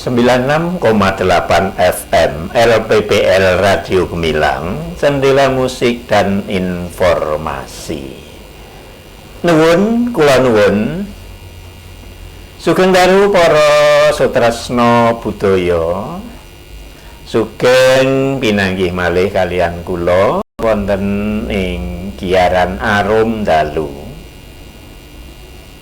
96,8 FM LPPL Radio Gemilang, jendela musik dan informasi. Nuwun, kula nuwun. Sugeng dalu para sutresna budaya. Sugeng pinanggih malih kaliyan kula wonten ing giaran Arum Dalu.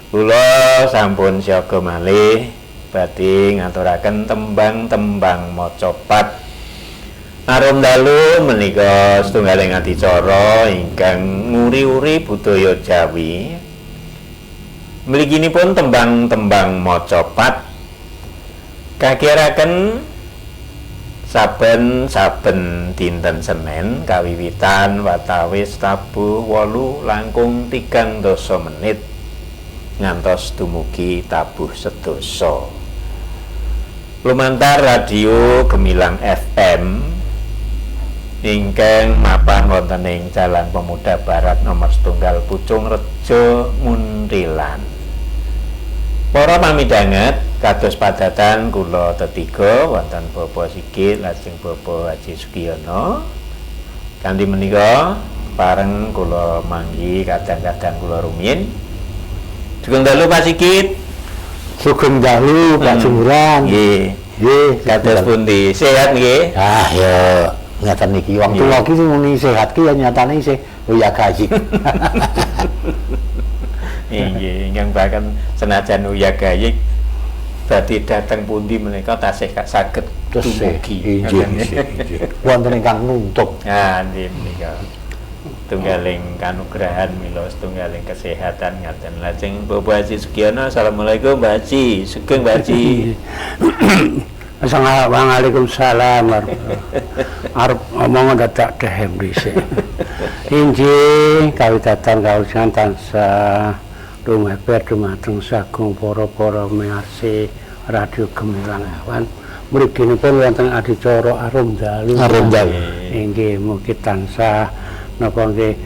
Kula sampun siaga malih badhe ngaturaken tembang-tembang macapat. Arum Dalu menika setunggaling adicara ingkang nguri-uri budaya Jawi. Mliginipun tembang-tembang macapat kagiyaraken saben-saben dinten Senin kawiwitan watawis tabuh 8:30 ngantos dumugi tabuh 10. Lumantar Radio Gemilang FM ingkang mapan wonten ing Jalan Pemuda Barat nomor 1 Pucung Rejo Muntilan. Para pamidhanget, kados padatan kula tetiga wonten Bapak Sigit lajeng Bapak Haji Sugiyono. Kanthi menika pareng kula manggi kadang-kadang kula rumiyin. Sugeng dalu, Pak Sigit. Sugeng dalu, Pak Jumuran. Nggih. Nggih, kados pundi? Sehat nggih? Ah ya, ngaten niki wong tuwa ki sing muni sehat ki ya nyatane isih uyag-ayik. Nggih, ingkang bahkan senajan uyag-ayik badhe dateng pundi menika tasih saged dumugi. Inggih, inggih. Wonten ingkang nuntut. Ah, nggih menika. Tunggaling kanugrahan mila setunggaling kesehatan ngaten. Lajeng Bapak Haji Sugiyono, assalamualaikum Mbak Haji. Sugeng, Mbak Haji. Waalaikumsalam. Arep ngomong dadak dehem dhisik. Inggih, kawidatan kawujan tansah lumeber dumateng sagung para-para miyarsi Radio Gemilang Awan. Mriginipun wonten adicara Arum Dalu. Arum Dalu. Inggih, mugi tansah napa nggih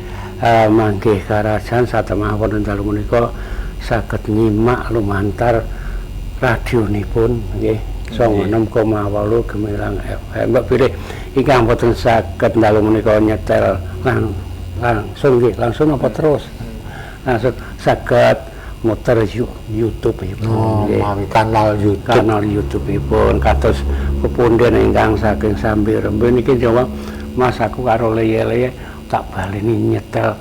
manggih karajan satemah wonten dalu menika saged nyimak lumantar radionipun nggih 96,8 Gemilang FM. Mbok bilih ingkang boten saged dalu menika nyetel langsung nggih, langsung apa terus? Langsung saged muter YouTube ipun. Oh, mawi kanal YouTube. Kanal YouTube ipun kados pepunden ingkang saking Sambirembe niki jawab, "Mas, aku karo leye-leye tak baleni nyetel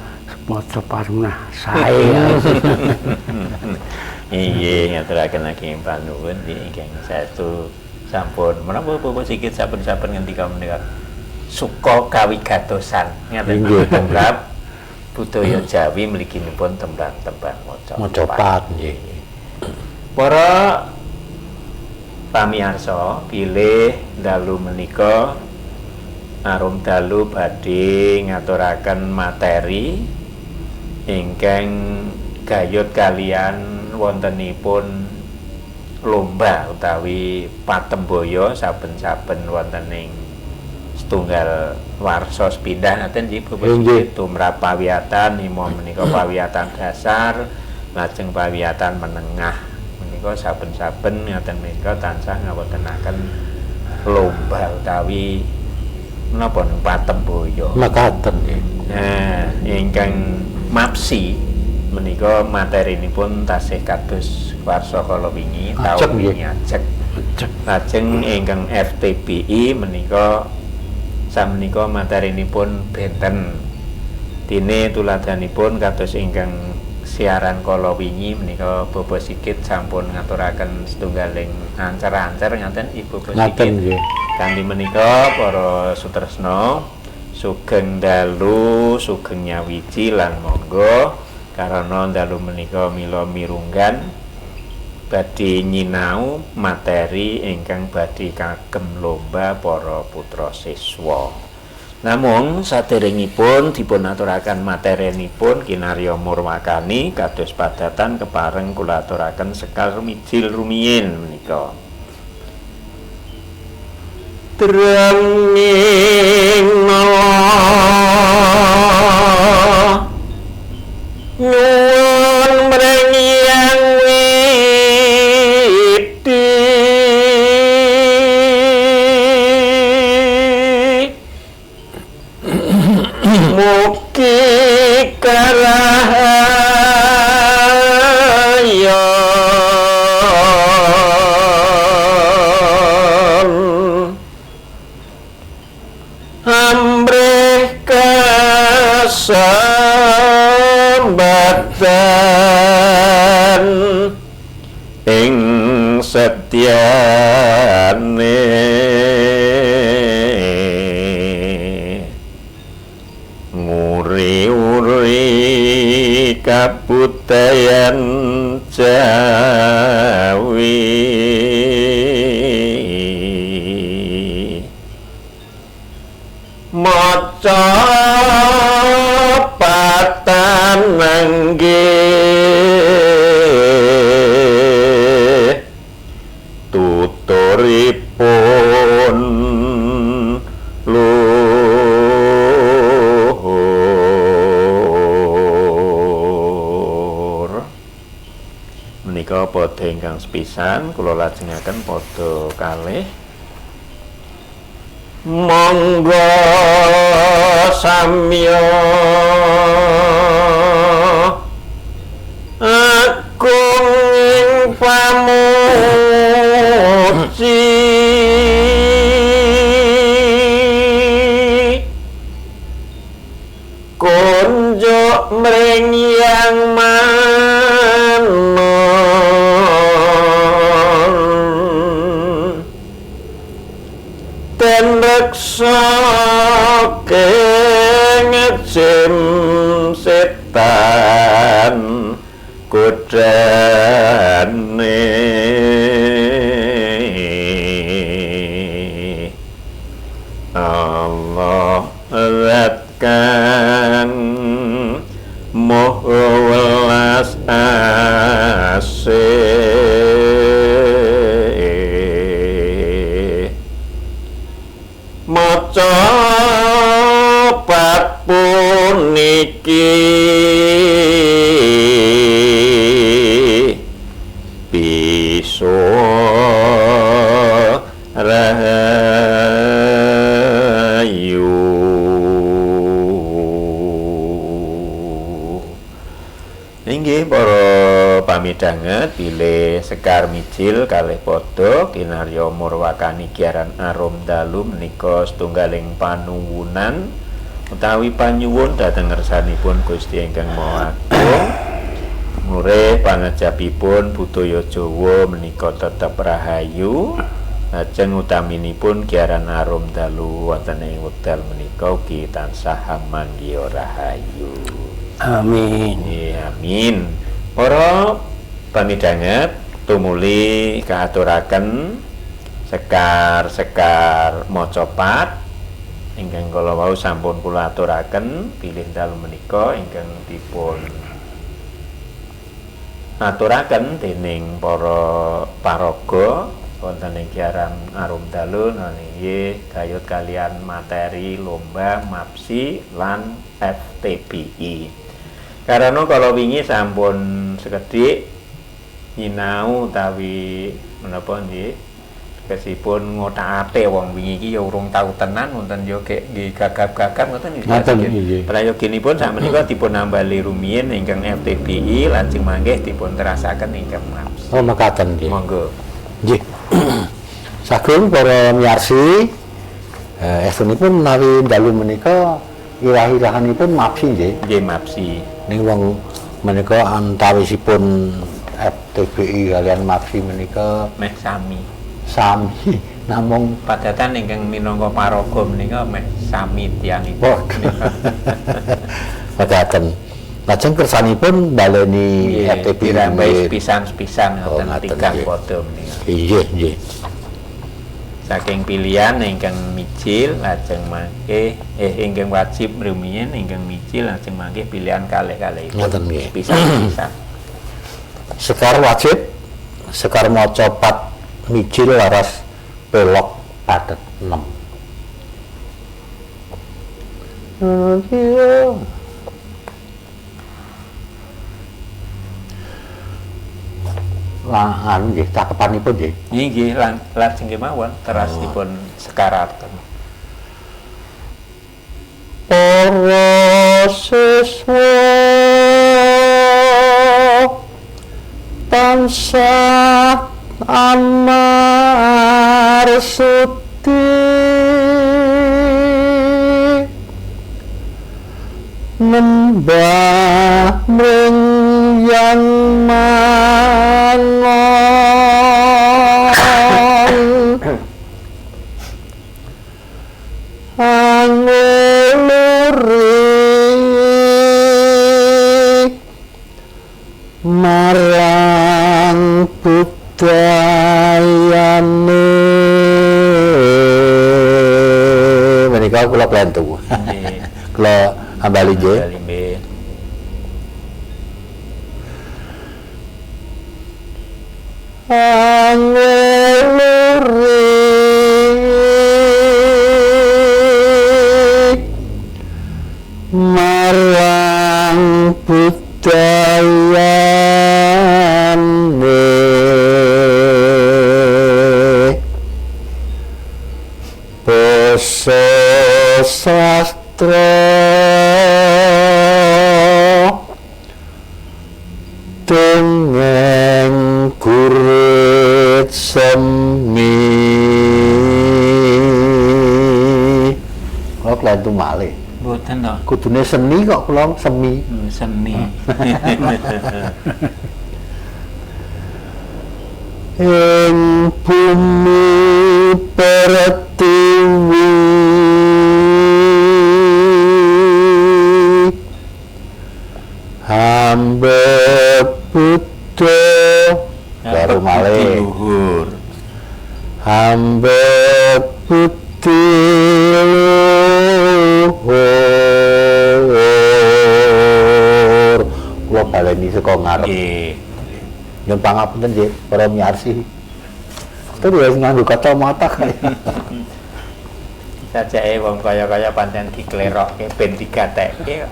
maca parunah sae." Inggih, ngaturaken ageng panuwun ingkang saestu sampun menapa Bapak Sigit saben-saben ngendika menika suka kawigatosan ngaten tumrap budaya Jawi mliginipun tembang-tembang maca macapat nggih. Para pamirsa, bilih dalu menika Arum Dalu badhe ngaturaken materi ingkang gayut kalian wontenipun lomba utawi patemboyo saben-saben wonten ing setunggal warsa sepindah ngaten nggih Bapak Sigit, tumrap pawiyatan imo menika pawiyatan dasar lajeng pawiyatan menengah menika saben-saben ngaten menika tansah ngawontenaken lomba utawi menapa patemboyo mekaten nggih. Nah, ingkang mapsi menika materinipun tasih kados warsa kala wingi taun wingi ajeg. Lajeng ingkang FTBI menika samenika materinipun benten. Dene tuladhanipun kados ingkang siaran kala wingi menika Bapak Sigit sampun ngaturaken setunggaling ancer-ancer ngaten Ibu Bapak Sigit. Kanthi menika para sutresna sugeng dalu, sugeng nyawiji lan monggo karana dalu menika mila mirunggan badhe nyinau materi ingkang badhe kagem lomba para putra siswa. Namung saderengipun dipun aturaken materinipun kinarya murwakani kados padatan kepareng kula aturaken sekar mijil rumiyin menika. Drenging nyuwun mring Yang Widi. setyane nguri-uri kabudayan Jawi maca patan nangge tuturipun luhur. Menika padha ingkang sepisan kula lajengaken padha kalih. Monggo samya agung ing pamuji kunjuk mring yang manon den reksa kengejim setan kodane Allah zat kang maha welas asih maca pat puniki bisa rahayu. Inggih para pamidhanget bilih sekar mijil kalih padha kinarya murwakani giaran arum dalu menika setunggaling panuwunan utawi panyuwun dhateng ngersanipun Gusti ingkang Maha Agung. Murih pangejapipun budaya Jawa menika tetep rahayu. Lajeng utaminipun giaran arum dalu wonten ing wekdal menika ugi tansah manggiha rahayu. Amin. Ya, amin. Para pamidhanget tumuli kaaturaken sekar-sekar macapat ingkang kala wau sampun kula aturaken bilih dalu menika ingkang dipun aturaken dening para paraga wonten ing giaran arum dalu nggih gayut kalian materi lomba MAPSI lan FTBI. Karena kalau wingi sampun sekedhik nyinau utawi menapa nggih kesipun ngothakate wong wingi iki ya urung tau tenan wonten ya nggih gagap-gagap ngoten nggih. Prayoginipun sakmenika dipun ambali rumiyin ingkang FTBI lajeng mangke dipun terasaken ingkang MAPSI. Oh mekaten nggih. Monggo. Nggih. Sagung para miyarsi estunipun menawi dalu menika irah-irahanipun MAPSI nggih. Nggih MAPSI. Ning wong menika antawisipun FTBI kalian MAPSI menika meh sami. Sami namung padatan ingkang minangka paraga menika meh sami tiyangipun. Padatan. Lajeng kersanipun baleni FTBI pisan-pisan ngoten tigang padha menika. Nggih, nggih. Saking pilihan ingkang mijil lajeng mangke ingkang wajib rumiyin ingkang mijil lajeng mangke pilihan kalih-kalih. Ngoten nggih. Pisan-pisan. Sekar wajib, sekar maca pat mijil laras pelok patet 6. Lah anu nggih cakepanipun nggih. Nggih lajeng kemawon teras dipun sekaraken. Para siswa tansah amar sudi nembah mring yang manon Marang budayane menika kula klentu. Kula ambali nggih. Angeluri marang budayane basa sastra dongeng gurit semi. Kula klentu malih. Mboten to. Kudune seni kok kula semi. Seni. Ing bumi pertiwi hamba Buddha baru malih luhur. Hamba budi luhur. Kula baleni saka ngarep. Nggih. Nyuwun pangapunten nggih para miyarsi. Terus wis nganggo kacamata kaya. Sajake wong kaya-kaya pancen diklerokke ben digatekke.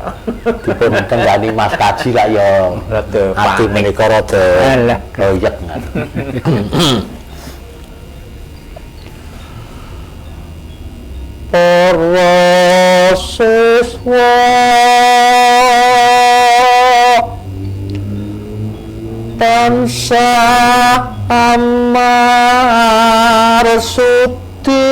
Dipun tenggani Mas Kaji lak ya rada ati menika rada alah koyek. Para siswa tansah amar sudi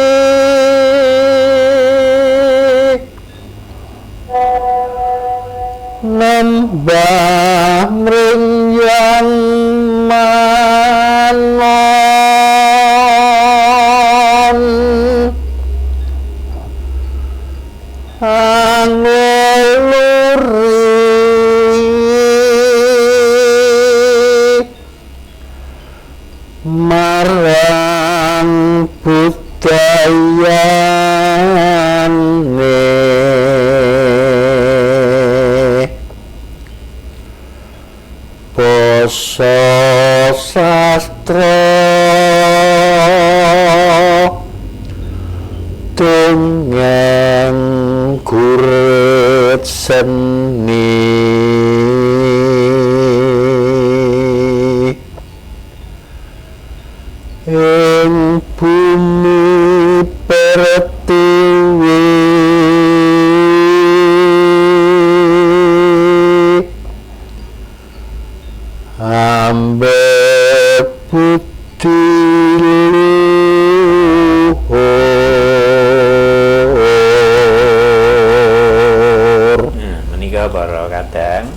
nembah mringyang manon angeluri marang budayane basa sastra dongeng gurit seni ing bumi pertiwi hamba budi luhur. Menika para kadang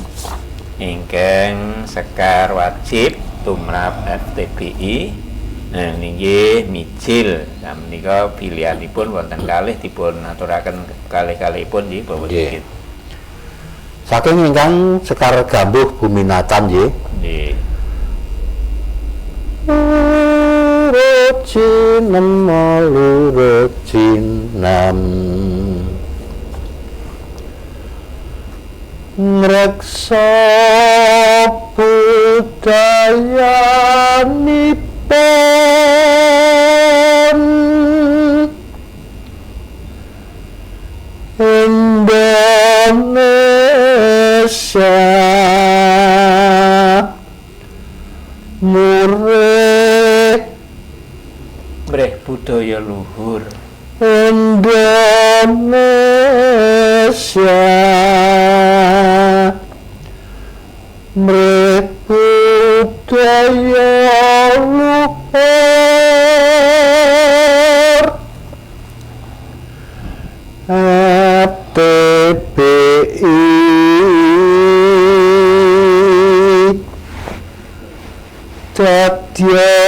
ingkang sekar wajib tumrap FTBI. Nah niki mijil. Nah menika pilihanipun wonten kalih dipun aturaken kalih-kalihipun nggih Bapak Sigit. Saking ingkang sekar gambuh buminatan nggih. Nggih. Lurujinem lurujinem ngreksa budayanipun Indonesia murih mrih budaya luhur Indonesia mrih budaya luhur FTBI dadya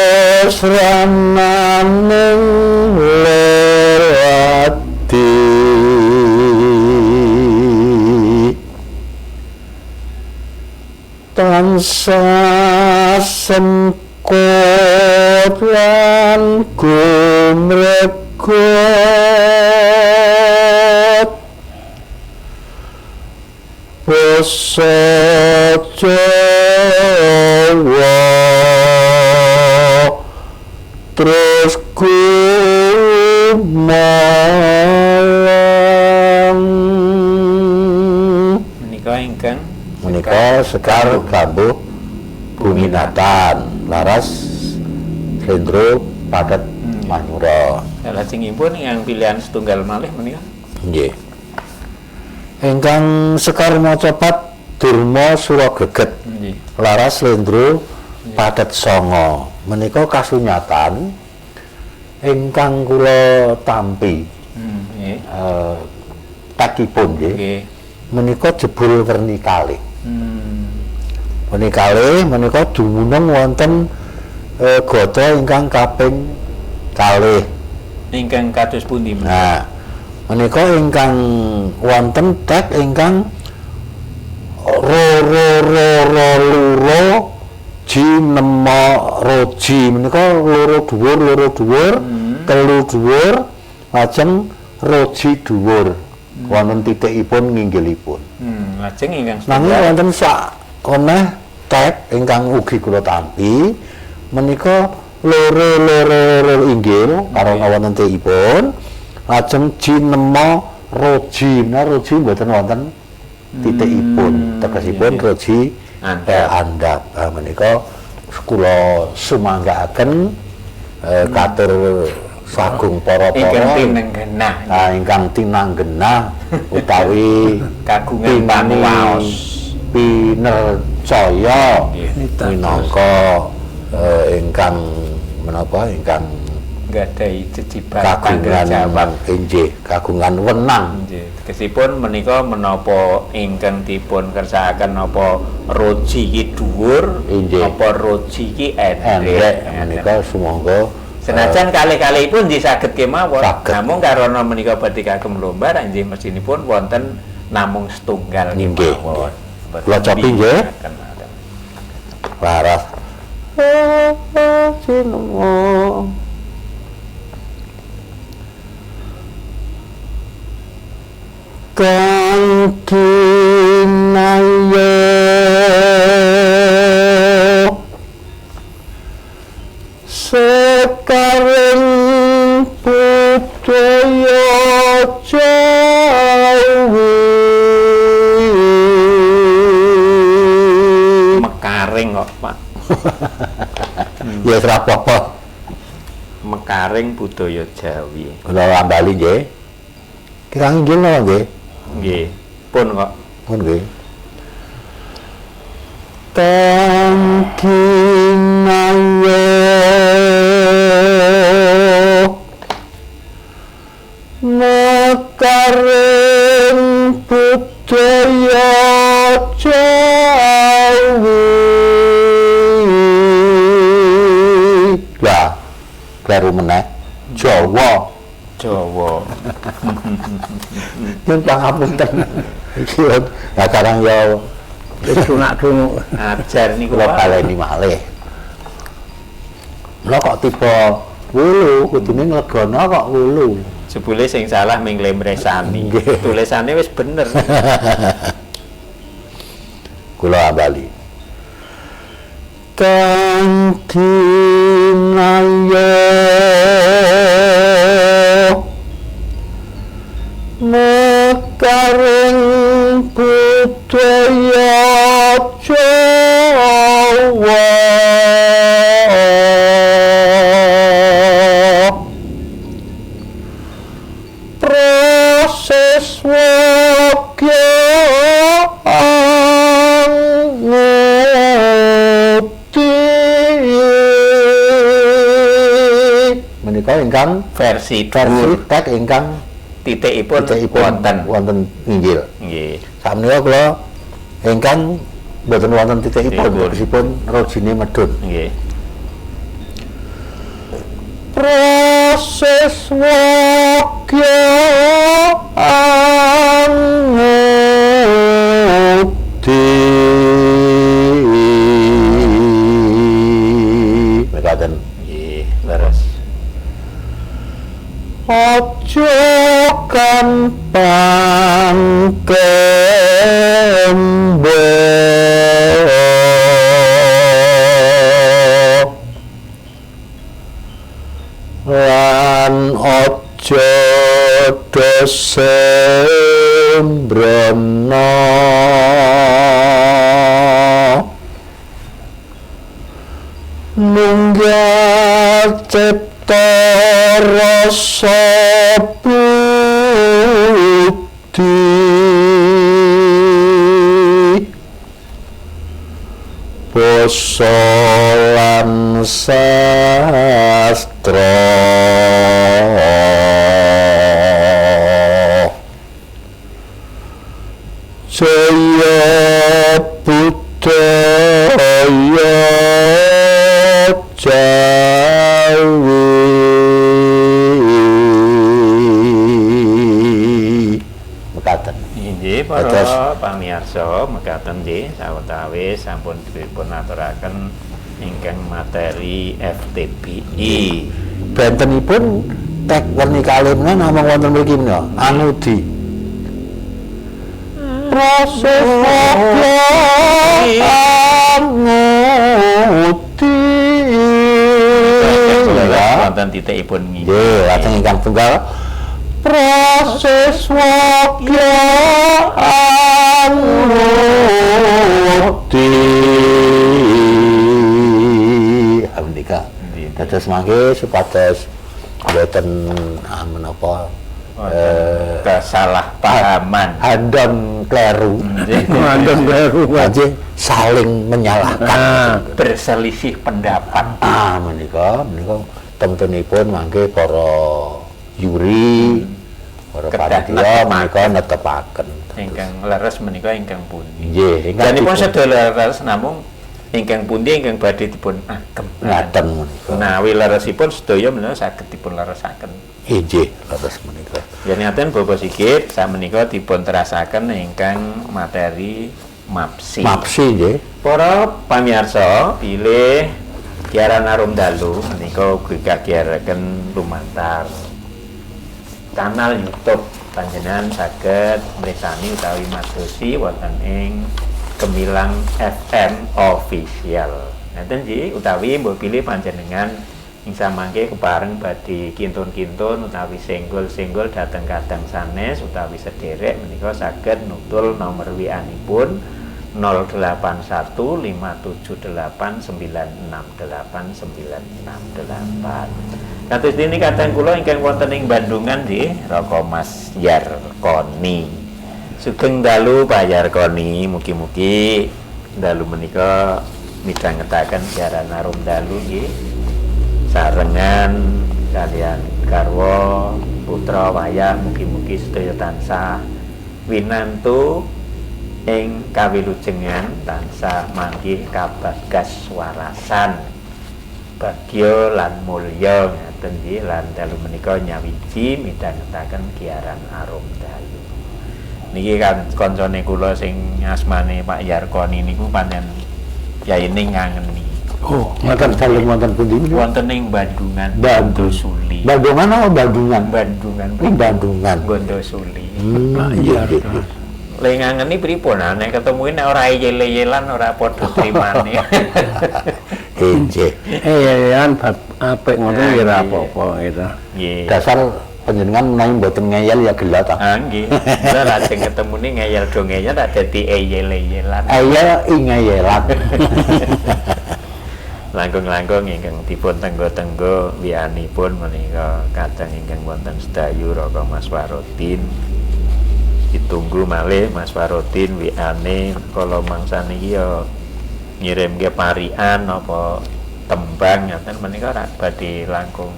srananing lelati tansah Sengkut lan gumregut basa Jawa terus gumalang. Menika ingkang menika Sekar Gambuh Buminatan laras slendro patet manyura. Lajengipun ingkang pilihan setunggal malih menika nggih. Ingkang Sekar Macapat Durma Surageget laras slendro patet sanga menika kasunyatan ingkang kula tampi takipun nggih menika jebul werni kalih. Werni kalih menika dumunung wonten gatra ingkang kaping kalih. Ingkang kados pundi menika? Nah, menika ingkang wonten tek ingkang ro ro ro ro loro ji nemo roji menika loro dhuwur telu dhuwur lajeng roji dhuwur wonten titikipun nginggilipun. Lajeng ingkang nanging wonten sak oneh tek ingkang ugi kula tampi menika loro loro loro inggil karena wonten titikipun lajeng ji nemo roji. Nah, roji mboten wonten titikipun, tegesipun roji andhap. Menika kula sumanggaaken katur sagung para-para ingkang tinenggenah. Ingkang tinanggenah utawi kagungan pangwaos pinercaya minangka ingkang menapa ingkang nggadahi jejibar kagungan jawab inggih kagungan wenang. Nggih, tegesipun menika menapa ingkang dipun kersakaken napa roji iki dhuwur napa roji iki endhek menika sumangga senajan kalih-kalihipun nggih saged kemawon namung karana menika badhe kagem lomba nggih mestinipun wonten namung setunggal kemawon. Kula cobi nggih. Laras sinemo kang kinayo sekaring budaya Jawi. Mekaring kok Pak. Ya ora apa-apa. Mekaring budaya Jawi. Kula ambali nggih. Kirang inggil napa nggih? Nggih, pun kok. Pun nggih. Kang kinayo mekaring budaya Jawi. Lah, kleru meneh. Jawa. Jawa. Nyun pangapunten. Iki ya karang ya wis lunak-lunak ajar niku kula baleni malih. Lha kok tiba wulu, kudune nglegono kok wulu. Jebule sing salah ming lemresani. Tulisane wis bener. Kula ambali. Kang kinayo mekaring budaya Jawa proses wagya anguti menika ingkang versi tek ingkang titikipun wonten wonten inggil. Nggih. Sakmenika kula ingkang mboten wonten titikipun, tegesipun rojine medhun. Nggih. Proses wagya anguti. mekaten. Nggih, leres. Aja gampang kembo lan aja do sembrono nunggal cipta rasa budi basa lan sastra jaya budaya Jawi. Mekaten. Inggih para pamirsa, mekaten nggih sawetawis sampun dipun aturaken ingkang materi FTBI. Bentenipun tek werni kalih menika namung wonten mriki menika anudi. Proses anudi. Wonten titikipun nggih. Nggih, lajeng ingkang tunggal proses wagya anudi. Menika dados mangke supados mboten menapa kesalahpahaman, andon kleru, andon kleru nggih, saling menyalahkan, berselisih pendapat. Menika menika temtunipun mangke para juri, para panitia menika netepaken ingkang leres menika ingkang pundi. Nggih, ingkang janipun sedaya leres namung ingkang pundi ingkang badhe dipun agem. Ngaten menika. Menawi leresipun sedaya menika saged dipun leresaken. Inggih, leres menika. Yen ngaten Bapak Sigit samenika dipun terasaken ingkang materi MAPSI. MAPSI nggih. Para pamirsa bilih Kiaran Arum Dalu menika ugi kagiyaraken lumantar kanal YouTube panjenengan saged mriksani utawi madosi wonten ing Gemilang FM Official. Ngaten nggih utawi mbok pilih panjenengan ing samangke kepareng badhe kintun-kintun utawi senggol-senggol dhateng kadang sanes utawi sederek menika saged nutul nomor WA-nipun 081 578 968 968. Kados dene kadang kula ingkang wonten ing Bandungan nggih, Raka Mas Yarkoni. Sugeng dalu Pak Yarkoni, mugi-mugi dalu menika midhangetaken siaran Arum Dalu nggih. Sarengan kalian garwa putra wayah mugi-mugi sedaya tansah winantu ing kawilujengan tansah manggih kabagas warasan bagya lan mulya ngaten nggih lan dalu menika nyawiji midhangetaken Kiaran Arum Dalu. Niki kan kancane kula sing asmane Pak Yarkoni niku pancen yaine ngangeni. Oh, ngoten dalem wonten pundi? Wonten ing Bandungan, Gondosuli. Bandungan apa Bandungan? Bandungan. Bandungan. Gondosuli. Pak Yarkoni. Le ngangeni pripun? Nek ketemu nek ora eyel-eyelan ora padha trimane. Inggih. Eyelan bab apik ngono ya ora apa-apa gitu. Nggih. Dasar panjenengan menawi mboten ngeyel ya gela ta. Ah nggih. Lah lajeng ketemune ngeyel do ngeyel tak dadi eyel-eyelan. Eyel ing ngeyelan. Langkung-langkung ingkang dipun tenggo-tenggo wiyanipun menika kadang ingkang wonten sedayu Raka Mas Warodin. Ditunggu malih Mas Warodin WA-ne kala mangsa niki ya ngirimke parian apa tembang ngaten menika rak badhe langkung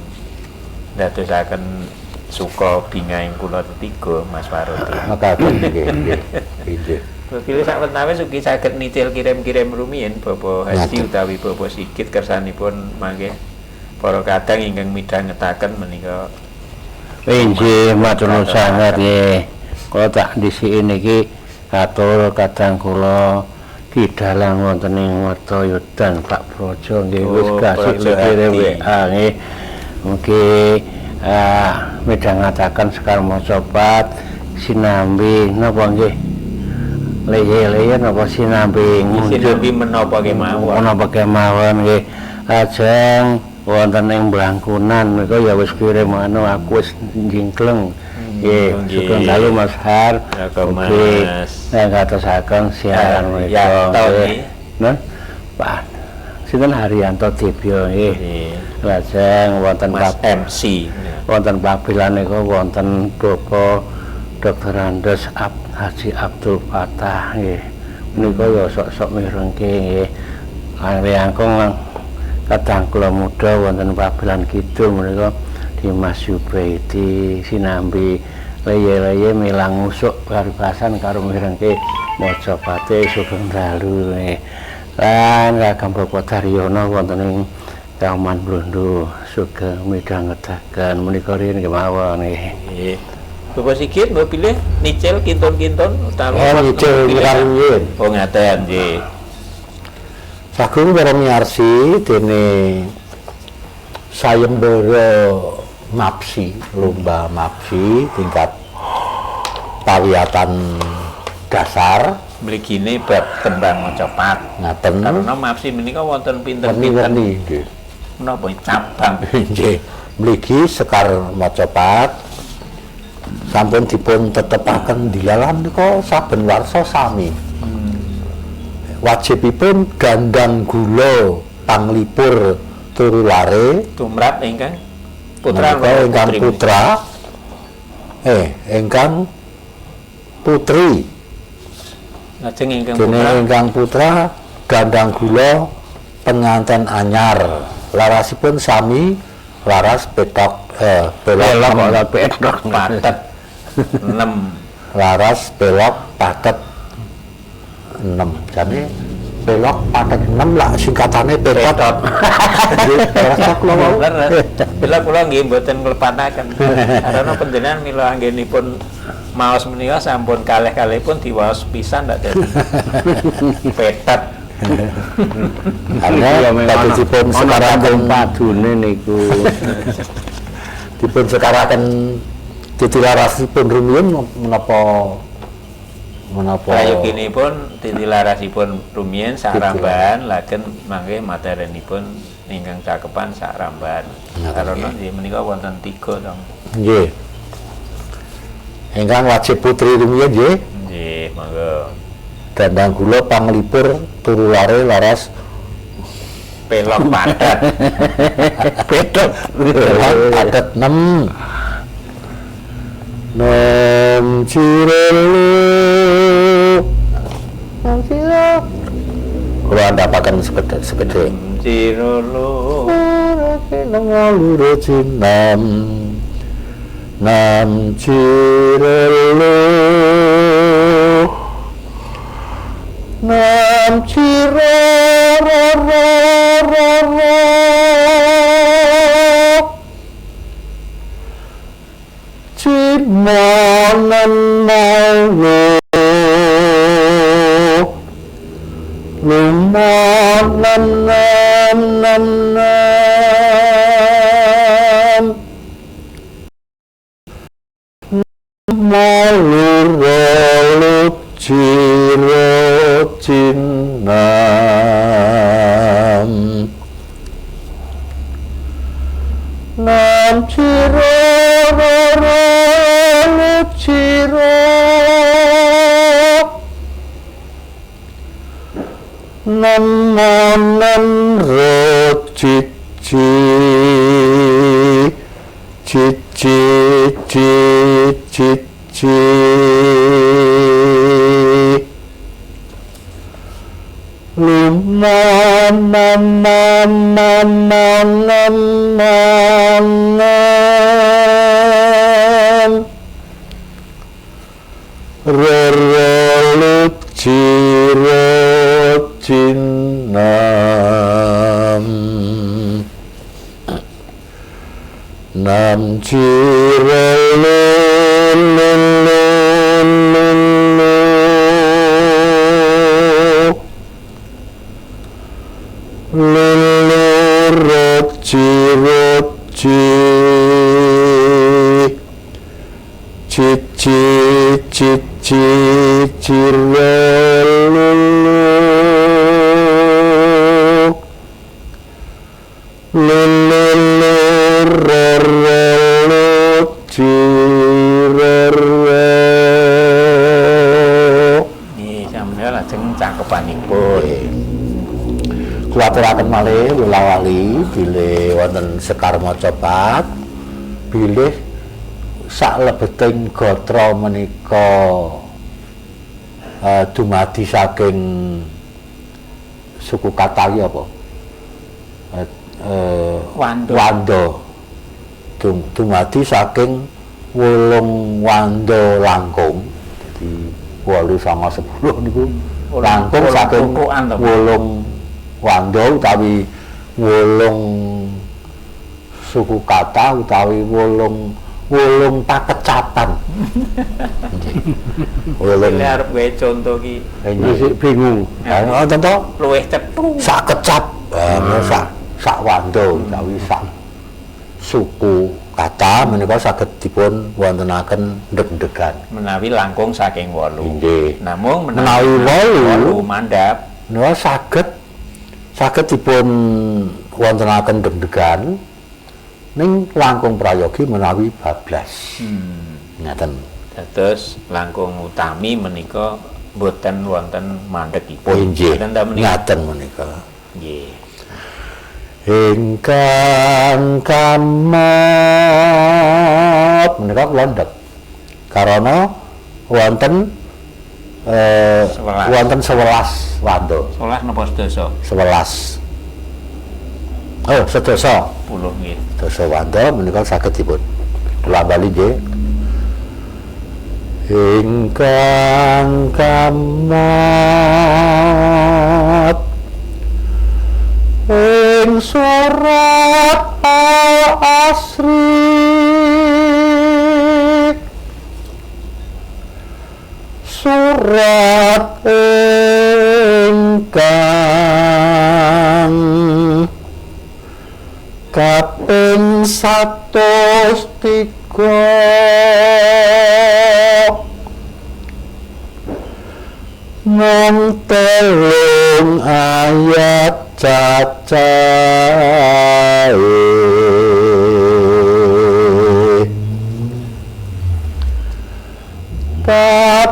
ndadosaken suka bingahing kula tetiga Mas Warodin. Mekaten nggih nggih. Nggih. Pilih sawetawis ugi saged nicil kirim-kirim rumiyin Bapak Haji utawi Bapak Sigit kersanipun mangke para kadang ingkang midhangetaken menika. Inggih matur nuwun sanget nggih. Kula tak dhisiki niki katur kadang kula Ki Dalang wonten ing Mertoyudan Pak Projo nggih wis kasih kirim WA nggih. Mugi midhangetaken sekar macapat sinambi napa nggih leye-leye napa sinambi sinambi menapa kemawon menapa kemawon nggih. Lajeng wonten ing Blangkonan menika ya wis kirim anu aku wis njingkleng. Nggih, sugeng dalu Mas Har. Mugi ngatosaken siaran menika. Nggih. Pak sinten Haryanto Dibyo nggih. Lajeng wonten Mas MC. Wonten Pabilan niku wonten Bapak Dr. Andes Haji Abdul Fatah nggih. Menika ya sok-sok mirengke nggih. Langkung kadang kula muda wonten Pabilan Kidul menika Dimas Yubaidi sinambi leye-leye milang usuk paribasan karo mirengke macapate sugeng dalu nggih. Lan kagem Bapak Daryono wonten ing Taman Blondo sugeng midhangetaken menika riyin kemawon nggih. Nggih. Bapak Sigit mbok pilih nicil kinton-kinton utawi nicil riyin. Oh ngaten nggih. Sagung para miyarsi dene sayembara MAPSI, lomba MAPSI tingkat pawiyatan dasar mligine bab tembang macapat. Ngaten. Karena MAPSI menika wonten pinten-pinten nggih. Menapa cabang? Nggih. Mligi sekar macapat sampun dipun tetepaken dilalah menika saben warsa sami. Wajibipun gandang gula panglipur turu lare tumrap ingkang putra ingkang putra ingkang putri. Lajeng ingkang putra ingkang putra gandang gula penganten anyar larasipun sami laras petok belok ora petok patet 6 laras belok patet 6 jane belok patet 6 lah singkatane petot. Nggih, kula wau. Bila kula nggih mboten nglepataken. Karena panjenengan mila anggenipun maos menika sampun kalih-kalihipun diwaos pisan ndak dadi petet. Karena dipun sekaraken padune niku. Dipun sekaraken titilarasipun rumiyin menapa menapa prayoginipun titilarasipun rumiyin sarambahan lajeng mangke materinipun ingkang cakepan sarambahan. Karena nggih menika wonten 3 to. Nggih. Ingkang wajib putri rumiyin nggih. Nggih, monggo. Dandang gula panglipur turu lare laras pelok padet. Petot. Pelok padet 6. Nem cirelu. Nem ciro. Kula andhapaken sekedhik. Cirelu. Loro cinam. Nam cirelu. Nam ciro ro ro ro ro. Cimonan malu lumanan nam nam nam malu rolu ciro cinam nam ciro ro ro ciro nam nam ro ci ci ci ci ci ci ci luma nam nam nam nam nam nam nam ro ro lu ci ro cinam nam ci ro lu lu lu lu lu Lulu ro ro ji ro ro. Nggih, sampeyan lajeng cakepanipun. Kula aturaken malih wulawali bilih wonten Sekar Macapat bilih saklebeting gatra menika dumadi saking suku kata iki apa? Wanda. Wanda. Dumadi saking 8 wanda langkung. Dadi 8 9 10 niku langkung saking 8 wanda utawi 8 suku kata utawi 8 pakecapan. Wolung arep gawe conto ki. Masih bingung. Ha conto luwih cetha. Sak kecap, sak wanda utawi sak suku kata menika saged dipun wontenaken ndeg-ndegan. Menawi langkung saking 8. Nggih. Namung menawi 8 mandhap menika saged dipun wontenaken ndeg-ndegan ning langkung prayogi menawi bablas. Ngaten. Dados langkung utami menika mboten wonten mandhegipun. Oh nggih. Ngaten menika. Nggih. Ingkang kamot menika kula ndhek. Karana wonten wonten 11 wanda. 11 napa sedasa? 11. Oh, sedasa. 10 nggih. Sedasa wanda menika saged dipun kula bali nggih. Ingkang kamot ing surat Al-Asri surat ingkang kaping 103 mung 3 ayat cacahe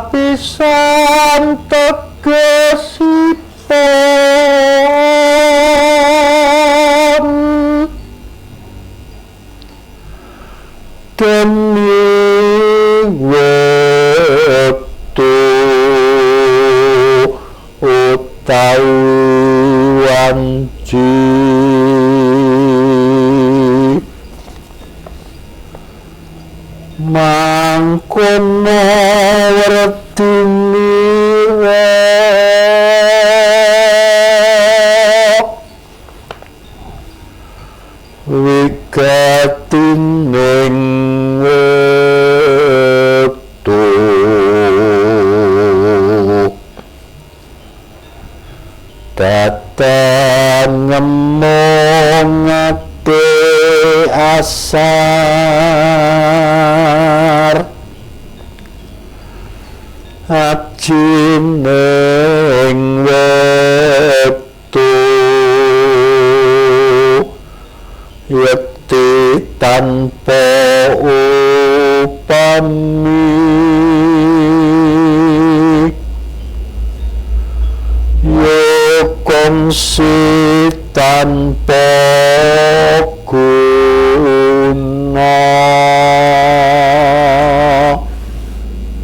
kapisan tegesipun demi wektu utawi wanci mangkono werdinira wigatining wektu datang ngemongake asar ajining wektu yekti tanpa upami kongsi tanpa guna.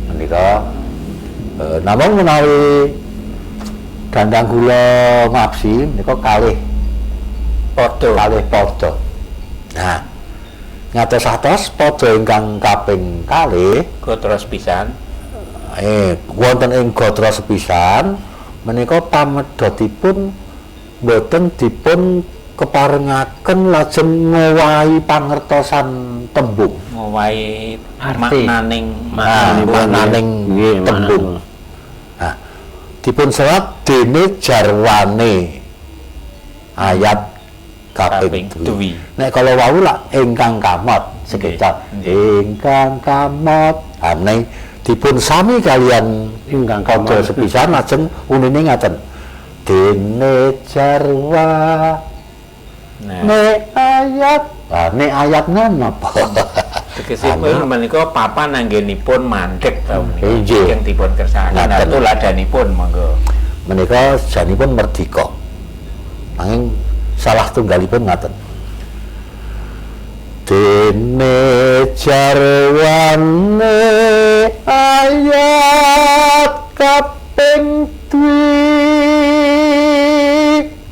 Menika namung menawi dandang gula ngapsi menika kalih padha kalih padha. Nah, ngatos-atos padha ingkang kaping kalih gatra sepisan. Wonten ing gatra sepisan menika pamedhotipun mboten dipun keparengaken lajeng ngowahi pangertosan tembung, ngowahi maknaning maknaning tembung. Nah, dipun serat dene jarwane ayat kaping dwi. Nek kala wau lak ingkang kamot sekedap ingkang kamot ane dipun sami kalian ingkang padha sepisan lajeng unine ngaten dene jarwa Nah. Ne ayat. Lah ne ayatnya napa? Tegesipun menika papan anggenipun mandheg ta menika. Inggih. Ingkang dipun kersakaken Ngaten. Tuladanipun monggo. Menika janipun merdika. Nanging salah tunggalipun ngaten. Dene jarwane ayat kaping dwi.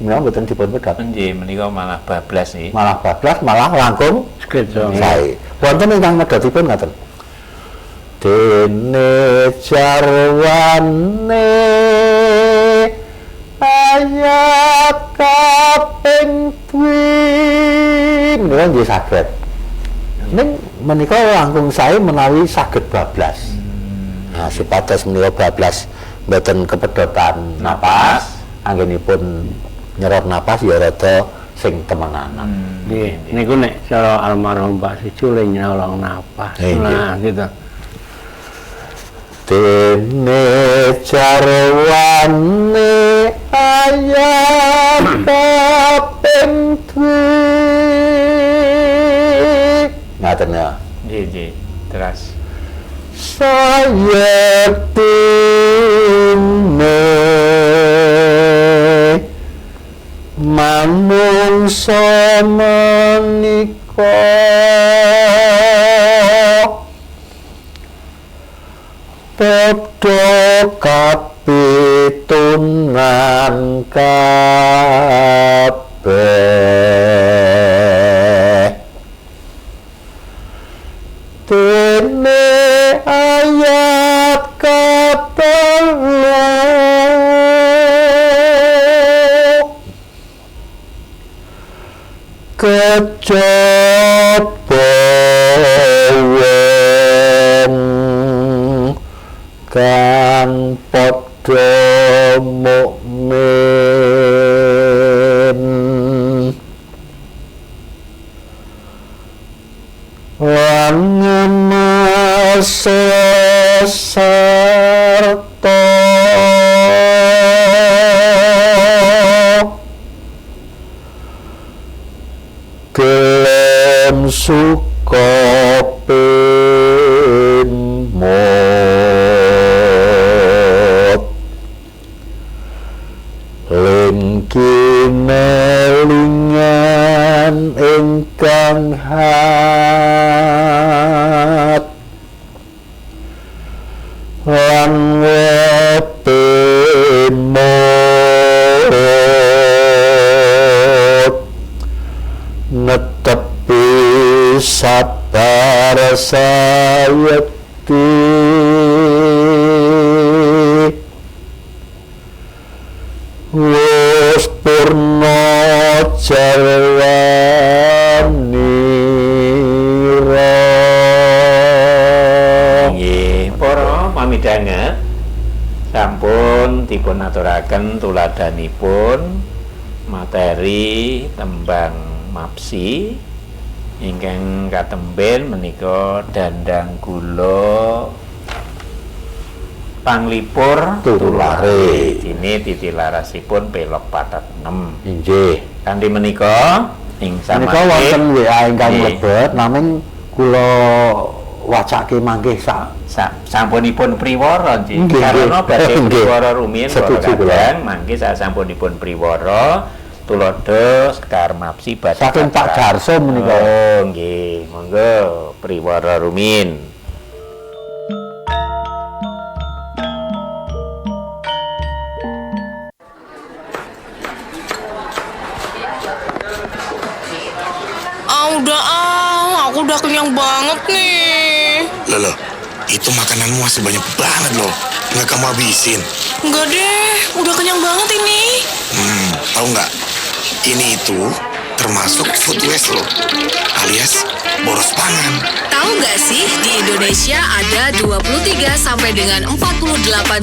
Menika mboten dipun pedhot. Nggih, menika malah bablas nggih. Malah bablas, malah langkung Sekeca. sae. Wonten ingkang medhotipun ngaten. Dene jarwane ayat kaping dwi. Menika nggih saged. Ning menika langkung sae menawi saged bablas. Nah, supados menika bablas mboten kepedhotan napas, anggenipun nyerot napas ya rada sing temenanan. Nggih, niku nek cara almarhum Pak Siju le nyolong napas. Nggih. Nah, gitu. Dene jarwane ayat kaping dwi. Ngaten ya. Nggih, nggih. Terus Sayektine manungsa menika padha kapitunan kabeh. Dene ayat katelu kejaba wong kang padha mukmin lan ngemasa sarta gelem suka pemot ling kinelingan ingkang hat lan wepemot netepi sabar sayekti wis purna jarwanira. Nggih, para pamidhanget sampun dipun aturaken tuladanipun materi tembang mapsi ingkang katemben menika dandang gula panglipur Tulare. Dene titi larasipun pelog patet 6. Inggih. Kanthi menika ing Menika samangke wonten WA ingkang Nggih. mlebet namung kula wacake mangke sak Sampunipun priwara nggih. Nggih, Karena nggih. badhe Nggih. priwara rumiyin para Setuju kula. kadang mangke sasampunipun priwara tuladha Sekar Mapsi badhe Saking Pak kateraken. Darso menika. Oh nggih, monggo priwara rumiyin. Ah, udah ah, aku udah kenyang banget nih. Loh, loh, itu makananmu masih banyak banget loh. Nggak kamu habisin. Enggak deh, udah kenyang banget ini. Tahu nggak? Ini itu termasuk food waste loh, alias boros pangan. Tahu nggak sih, di Indonesia ada 23 sampai dengan 48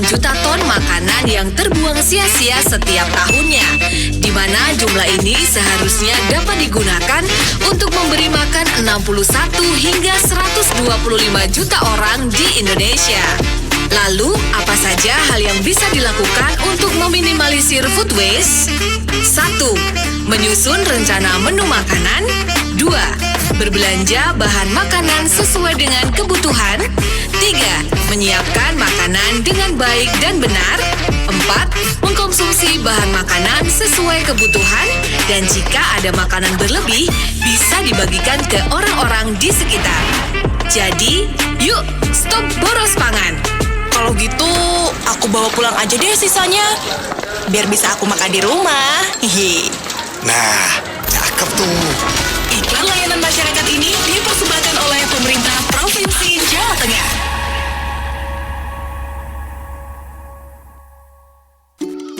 juta ton makanan yang terbuang sia-sia setiap tahunnya. Di mana jumlah ini seharusnya dapat digunakan untuk memberi makan 61 hingga 125 juta orang di Indonesia. Lalu, apa saja hal yang bisa dilakukan untuk meminimalisir food waste? 1. Menyusun rencana menu makanan. 2. Berbelanja bahan makanan sesuai dengan kebutuhan. 3. Menyiapkan makanan dengan baik dan benar. 4. Mengkonsumsi bahan makanan sesuai kebutuhan. Dan jika ada makanan berlebih, bisa dibagikan ke orang-orang di sekitar. Jadi, yuk stop boros pangan. Kalau gitu, aku bawa pulang aja deh sisanya. Biar bisa aku makan di rumah. Hehe. Nah, cakep tuh. Iklan layanan masyarakat ini dipersembahkan oleh pemerintah Provinsi Jawa Tengah.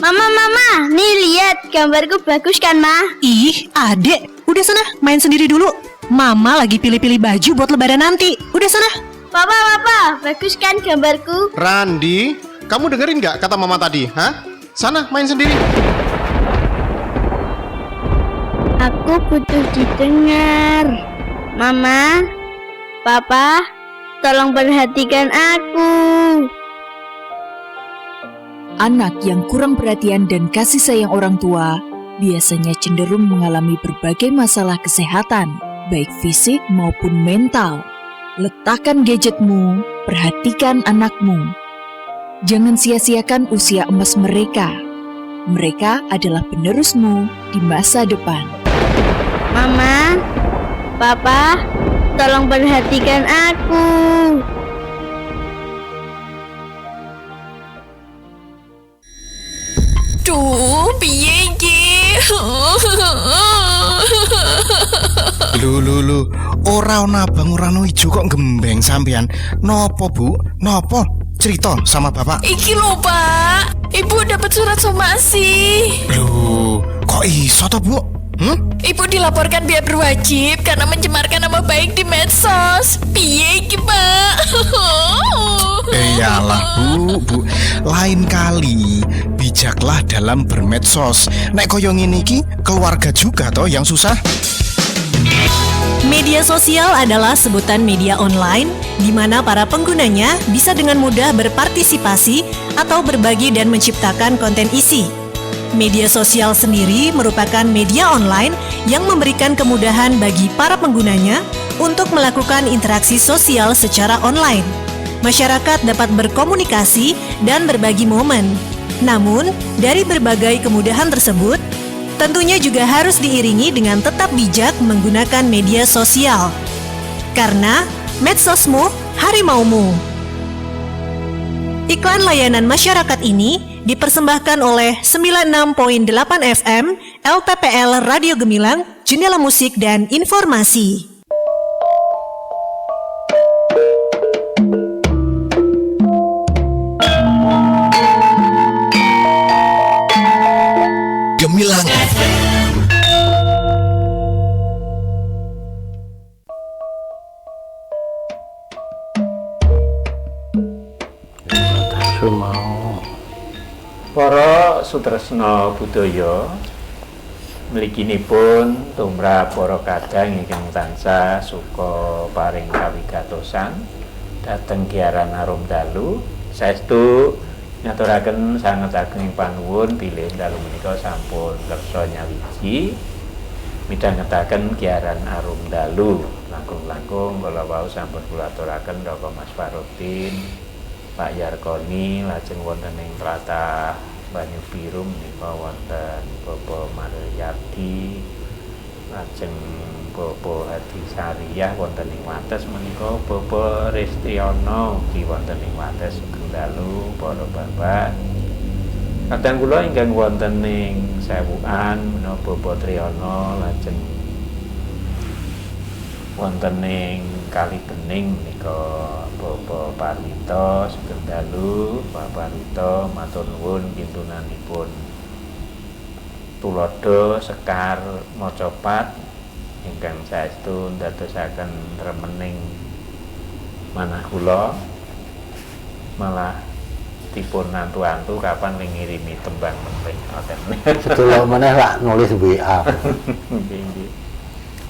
Mama, mama, nih lihat gambarku bagus kan, Ma? Ih, adek, udah sana main sendiri dulu. Mama lagi pilih-pilih baju buat lebaran nanti. Udah sana. Papa, papa, bagus kan gambarku? Randi, kamu dengerin nggak kata mama tadi? Hah? Sana main sendiri. Aku butuh didengar. Mama, papa, tolong perhatikan aku. Anak yang kurang perhatian dan kasih sayang orang tua biasanya cenderung mengalami berbagai masalah kesehatan, baik fisik maupun mental. Letakkan gadgetmu, perhatikan anakmu. Jangan sia-siakan usia emas mereka. Mereka adalah penerusmu di masa depan. Mama, papa, tolong perhatikan aku. Duh, piye iki? Lho lho lho, ora ana abang ora ana ijo kok gembeng sampean. Nopo, Bu? Nopo? Cerita sama bapak. Iki lho, Pak. Ibu dapat surat somasi. Lho, kok iso toh, Bu? Ibu dilaporkan pihak berwajib karena mencemarkan nama baik di medsos. Piye iki, Pak? Iyalah, Bu, Bu. Lain kali bijaklah dalam bermedsos. Nek koyo ngene iki keluarga juga toh yang susah. Media sosial adalah sebutan media online di mana para penggunanya bisa dengan mudah berpartisipasi atau berbagi dan menciptakan konten isi. Media sosial sendiri merupakan media online yang memberikan kemudahan bagi para penggunanya untuk melakukan interaksi sosial secara online. Masyarakat dapat berkomunikasi dan berbagi momen. Namun, dari berbagai kemudahan tersebut, tentunya juga harus diiringi dengan tetap bijak menggunakan media sosial. Karena medsosmu, harimaumu. Iklan layanan masyarakat ini dipersembahkan oleh 96.8 FM LPPL Radio Gemilang, Jendela Musik dan Informasi. Gemilang FM. Para sutresna budaya, mliginipun tumrap para kadang ingkang tansah suka paring kawigatosan dhateng Giaran Arum Dalu. Saestu ngaturaken sanget ageng panuwun bilih dalu menika sampun kersa nyawiji midhangetaken Giaran Arum Dalu. Langkung-langkung kala wau sampun kula aturaken Raka Mas Farudin, Pak Yarkoni, lajeng wonten ing tlatah Banyu Biru menika wonten Bapak Maryadi, lajeng Bapak Hadi Sariyah wonten ing Wates menika Bapak Restiono ugi wonten ing Wates. Sugeng dalu para bapak. Kadang kula ingkang wonten ing Sewukan menika Bapak Triyono, lajeng wonten ing Kali Bening menika Bapak Parwito. Sugeng dalu Pak Parwito, matur nuwun kintunanipun tulodo sekar macapat ingkang saestu ndadosaken remening manah kula, malah dipun antu-antu kapan ngirimi tembang meneh ngoten. Sedelok meneh lak nulis WA. Nggih nggih.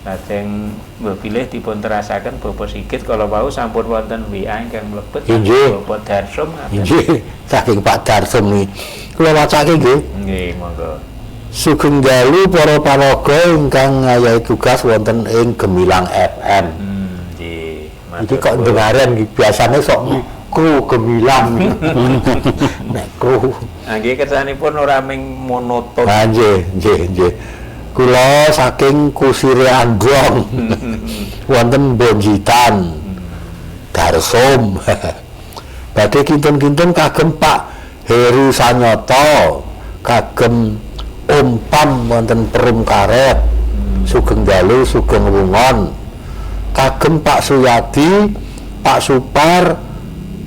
Lajeng mbok bilih dipun terasaken Bapak Sigit kala wau sampun wonten WA ingkang mlebet Bapak Darsum. Nggih, saking Pak Darsum niki. Kula wacake nggih. Nggih, monggo. Sugeng dalu para paraga ingkang ngayahi tugas wonten ing Gemilang FM. Nggih. Iki kok dengaren iki biasane sok kru Gemilang. Nek kru. Ah nggih kersanipun ora ming monoton. Ah nggih, nggih, nggih. Kula saking Kusire Anggrong. Wonten Bonjitan. Darsom. Badhe kinten-kinten kagem Pak Heru Sanyoto, kagem Om Pam wonten Perum Karet. Sugeng dalu, sugeng wungon. Kagem Pak Suyadi, Pak Supar,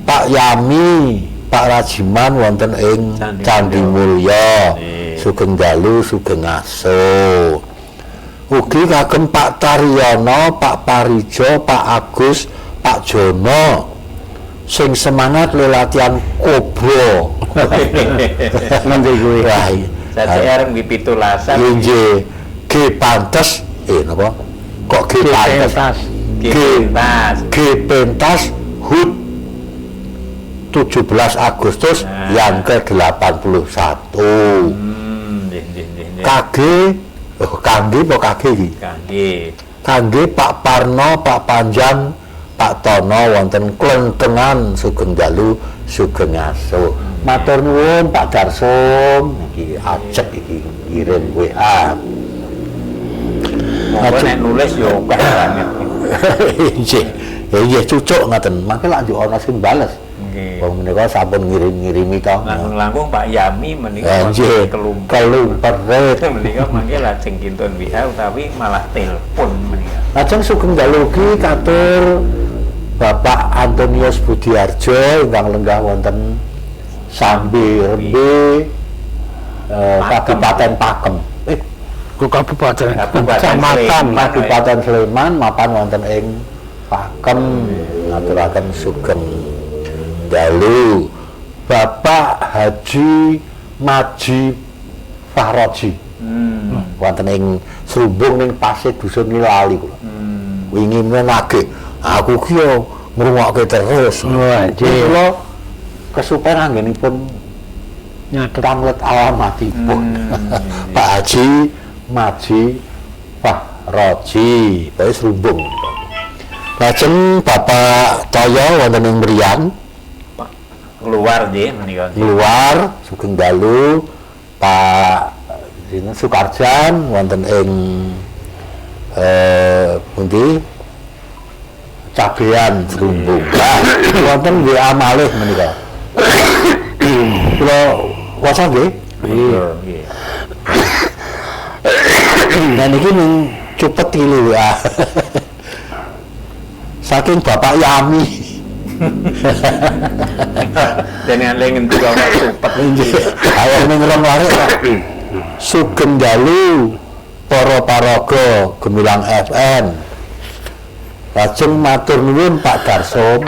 Pak Yami, Pak Rajiman wonten ing Candi Mulya. Sugeng dalu, sugeng ngaso. Ugi kagem Pak Taryono, Pak Parijo, Pak Agus, Pak Jono sing semangat lelatihan kobra. Ngendi kuwi? Wah, Sajake arep nggih 17-an. Nggih. G pantes napa? Kok G pantes? G pentas. G pentas HUT 17 Agustus yang ke-81. Nggih, nggih, nggih. KG kangge apa KG iki? Kangge. Kangge Pak Parno, Pak Panjang, Pak Tono wonten Klentengan sugeng dalu, sugeng ngaso. Matur nuwun Pak Darsom, iki ajeg iki ngirim WA. Monggo nek nulis yo akeh banget. Nggih. Nggih cucuk ngaten. Mangke lak njuk ana sing bales. Nggih. Wong menika sampun ngirim-ngirimi to. Langkung-langkung Pak Yami menika nggih. Kelumperet. Menika mangke lajeng kintun WA utawi malah telepon menika. Lajeng sugeng dalu ugi katur Bapak Antonius Budiarjo ingkang lenggah wonten Sambi Rembe Kabupaten Pakem. Kabupaten Kecamatan Kabupaten Sleman mapan wonten ing Pakem ngaturaken sugeng dalu Bapak Haji Maji Fahroji. Wonten ing Srumbung ning Pasir Dusun lali kula. Wingi menagih aku ki yo ngrungokke terus. Wah, nggih. Kula kesupen anggenipun nyatet pamlet alamatipun. Pak Haji Maji Fahroji, pokoke Srumbung. Lajeng Bapak Toyo wonten ing Mriyan keluar nggih menika. Keluar sugeng dalu Pak sinten Sukarjan wonten ing pundi Cabean Srumbung. Wonten WA malih menika. Kula waca nggih. Iya, nggih. Dan iki mung cupet iki WA. Saking Bapak Yami. Jenengan le ngendi kok cupet. Ayo ning rong lare. Sugeng dalu para paraga Gemilang FM. Lajeng matur nuwun Pak Darsom.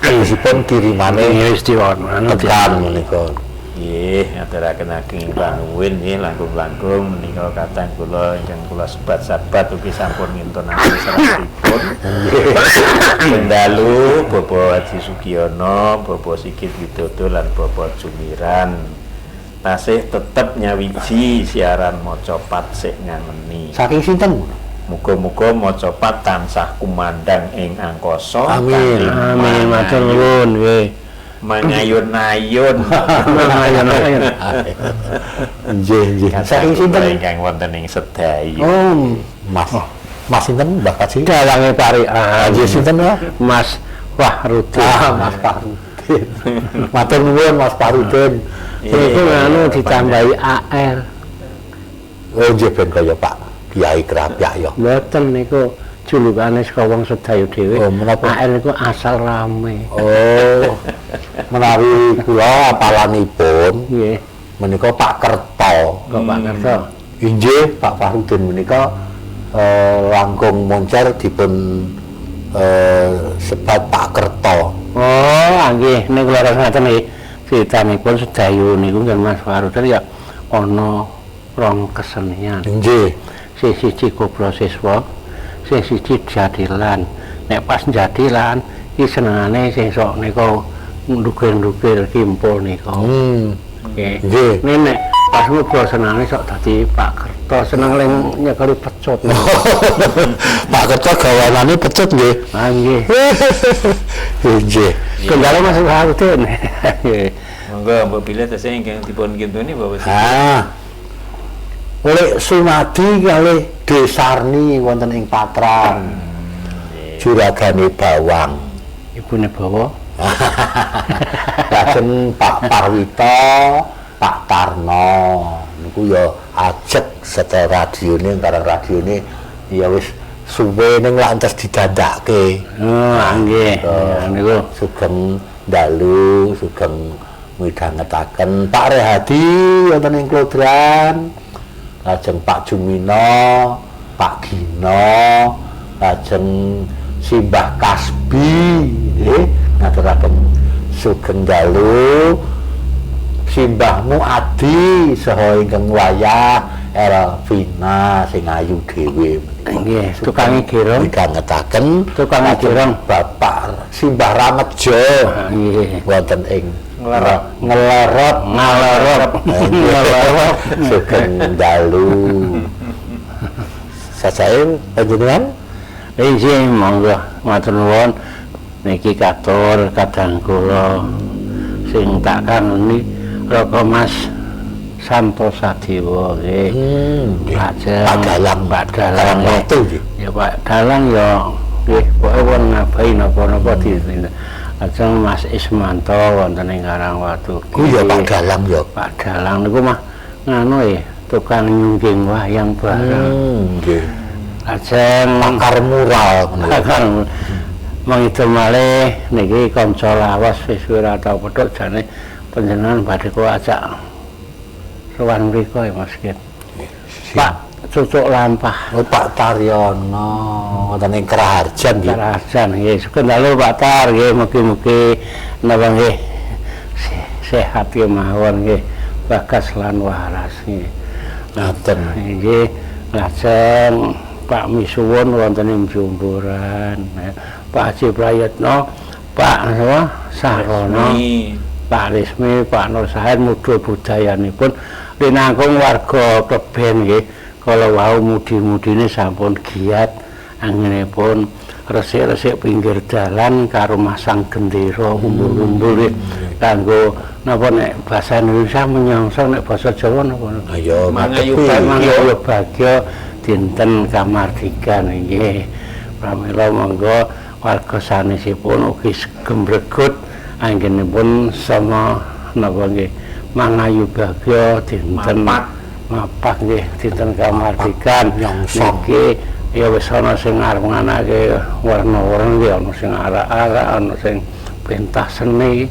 Isipun kirimane wis diwono tekan menika. Nggih, ngaturaken ageng panuwun nggih langkung-langkung menika katang kula ingkang kula sebat-sabat ugi sampun ngintunaken seratipun. Dalu Bapak Haji Sugiono, Bapak Sigit Widodo lan Bapak Jumiran. Tasih tetep nyawiji siaran macapat sik ngangeni. Saking sinten? Muga-muga macapat tansah kumandhang ing angkasa. Amin. Amin, matur nuwun nggih. Mangayun-ayun. Mangayun-ayun. Nggih, nggih. Saking sinten ingkang wonten ing sedayu? Oh, Mas. Mas sinten Mbah Kaji? Dalange parikan. Nggih sinten, Mas Fahrudin. Ah, Mas Fahrudin. Matur nuwun Mas Fahrudin. Iku anu ditambahi AR. Oh, nggih ben kaya Pak Kiai Krapyak ya. Mboten niku julukane saka wong sedayu dhewe. Oh, menapa? AR niku asal rame. Oh. Menawi kula apalanipun nggih menika Pak Kerto. Kok Pak Kerto? Inggih, Pak Fahrudin menika langkung moncer dipun sebat Pak Kerto. Oh, nggih niku leres ngaten nggih. Critanipun sedayu niku nggih Mas Fahrudin ya ana rong kesenian. Nggih. Sing siji kobra siswa, sing siji jathilan. Nek pas jathilan iki senengane sing sok nika ndukir-ndukir kimpul nika. Nggih. Nggih. Nek Pas muga senenge sok dadi Pak Kerto seneng ling nyekeli pecut. Pak Kerto gawanane pecut nggih. Ah nggih. Nggih. Kendala Mas Harudin. Nggih. Monggo mbok bilih tesih ingkang dipun kintuni Bapak. Ah. Oleh Sumadi kalih Desarni wonten ing Patran. Juragane bawang. Ibune bawa. Lajeng Pak Parwito, Pak Tarno niku ya ajeg setel radione karo radione ya wis suwe ning lak entes didandake. Oh, nggih. Niku sugeng dalu, sugeng midhangetaken Pak Rehadi wonten ing Klodran. Lajeng Pak Jumino, Pak Gino, lajeng Simbah Kasbi nggih ngaturaken sugeng dalu. Simbahmu Adi saha ingkang wayah Elvina sing ayu dhewe nggih, tukange gerong midhangetaken tukange gerong Bapak Simbah Ramejo nggih wonten ing Ngelerop ngelerop ngelerop ngelerop sugeng dalu. Sajae panjenengan inggih monggo matur nuwun niki katur kadang kula sing tak kangeni Raka Mas Santo Sadewa nggih. Lajeng Pak Dalang, Pak Dalang nggih. Ya Pak Dalang ya nggih pokoke wong ngabahi napa-napa di lajeng Mas Ismanto wonten ing Karangwatu. Ku ya Pak Dalang ya. Pak Dalang niku mah nganu ya tukang nyungging wayang barang. Nggih. Lajeng pakar mural pakar mangida malih niki kanca lawas wis ora tau petuk jane panjenengan badhe kula ajak sowan mriku ya Mas Kit. Pak Cucuk Lampah. Oh Pak Taryono wonten ing Keraharjan nggih. Keraharjan nggih. Sugeng dalu Pak Tar nggih, mugi-mugi napa nggih sehat kemawon nggih, bagas lan waras nggih. Ngaten nggih. Lajeng Pak Misuwun wonten ing Jumburan, Pak Haji Prayitno, Pak Sarono, Pak Rismi, Pak Nur Said muda budayanipun linangkung warga Kleben nggih. Kala wau mudi-mudine sampun giat anggenipun resik-resik pinggir dalan karo masang gendera umbul-umbul nggih kanggo napa nek basa Indonesia menyongsong nek basa Jawa napa ayo mangayu bagya dinten kamardikan nggih. Pramila monggo warga sanesipun ugi gembregut anggenipun sama napa nggih mangayu bagya dinten mapak nggih dinten kamardikan niki ya wis ana sing arep nganake warna-warna nggih, ana sing arak-arak, ana sing pentas seni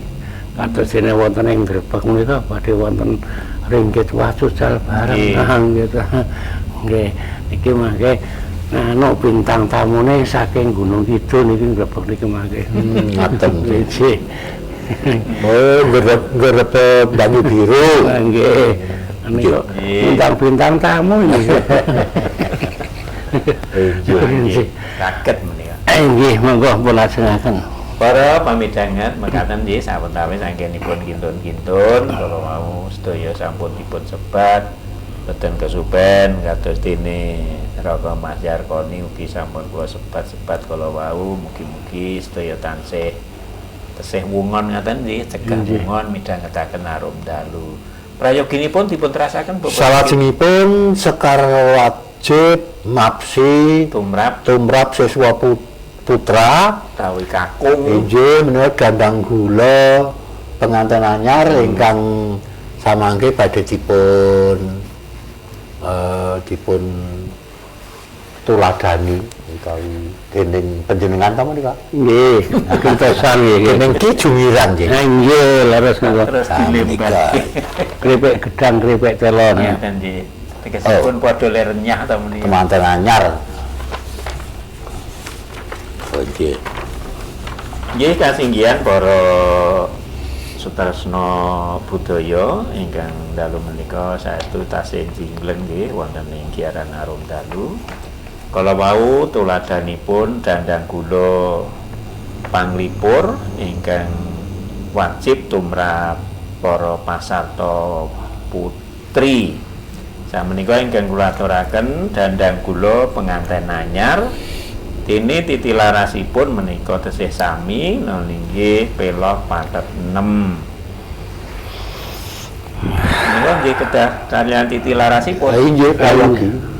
kados dene wonten ing Grebeg menika badhe wonten ringgit wacucal bareng gitu. Nggih niki mangke nganu bintang tamune saking Gunung Kidul niki Grebeg niki mangke. Ngaten nggih. Oh Grebeg Banyu Biru. Nggih. Niku bintang-bintang tamu ini. Nggih. Kaget menika. Nggih, monggo pun lajengaken. Para pamidhanget mekaten nggih sawetawis anggenipun kintun-kintun kala wau sedaya sampun dipun sebat boten kesupen kados dene Raka Mas Yarkoni ugi sampun kula sebat-sebat kala wau mugi-mugi sedaya tansih tesih wungon ngaten nggih cegah wungon midhangetaken arum dalu. Prayoginipun dipun terasaken Bapak. Salajengipun Sekar Wajib Mapsi tumrap tumrap siswa putra tawi kakung inggih menika gandang gula penganten anyar ingkang samangke badhe dipun dipun tuladani utawi dening panjenengan ta menika? Nggih, gentosan nggih. Dening Ki Jumiran nggih. Nggih, leres niku. Terus dilempar. Kripik gedang, kripik telon. Ngeten nggih. Tegesipun padha lerenyah ta menika. Kemanten anyar. Oh nggih. Nggih kasinggihan para sutresna budaya ingkang dalu menika saestu tasih jinggleng nggih wonten ing Giaran Arum Dalu. Kala wau tuladhanipun dandang gula panglipur ingkang wajib tumrap para pasarta putri. Samenika ingkang kula aturaken dandang gula penganten anyar. Dene titi larasipun menika tesih sami inggih pelog pathet 6. Menika nggih kedah kaliyan titi larasipun. Lah inggih prayogi.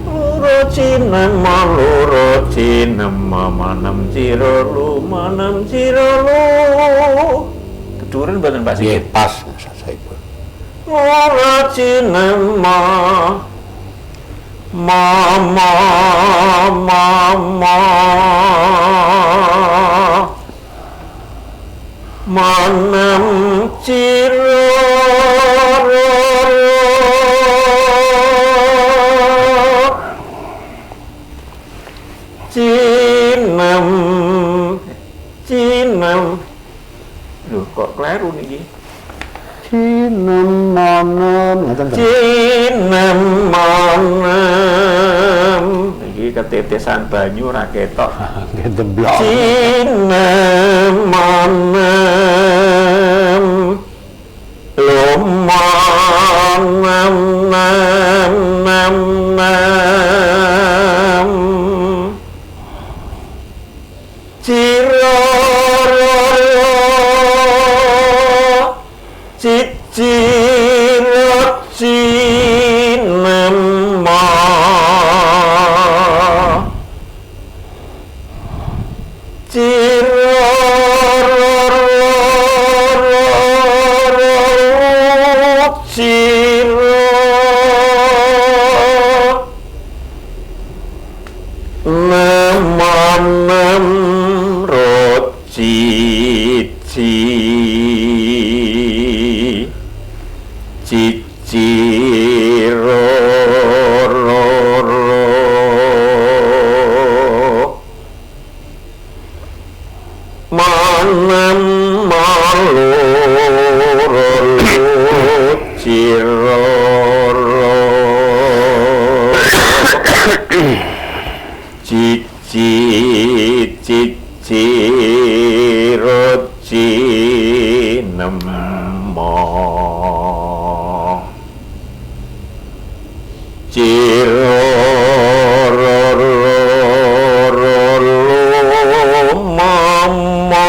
Loro cinema loro cinema manem ciro lu manem ciro lu. Keduren mboten Pak Sigit? Nggih pas sasaipun. Loro cinema mama mama manem ciro cinem cinem. Lho kok kleru niki? Cinem manem ngoten to. Cinem manem. Iki ketetesan banyu ora ketok. Nggih deblok. Cinem manem. Loma nam nam nam nam. Ciro ro ro cici ro cinema ciro ro ro ro ro ciro nem ro cici cici ro ro ro manem malo ro ciro ro cici cici ro cinem ciro ro ro ro ro mama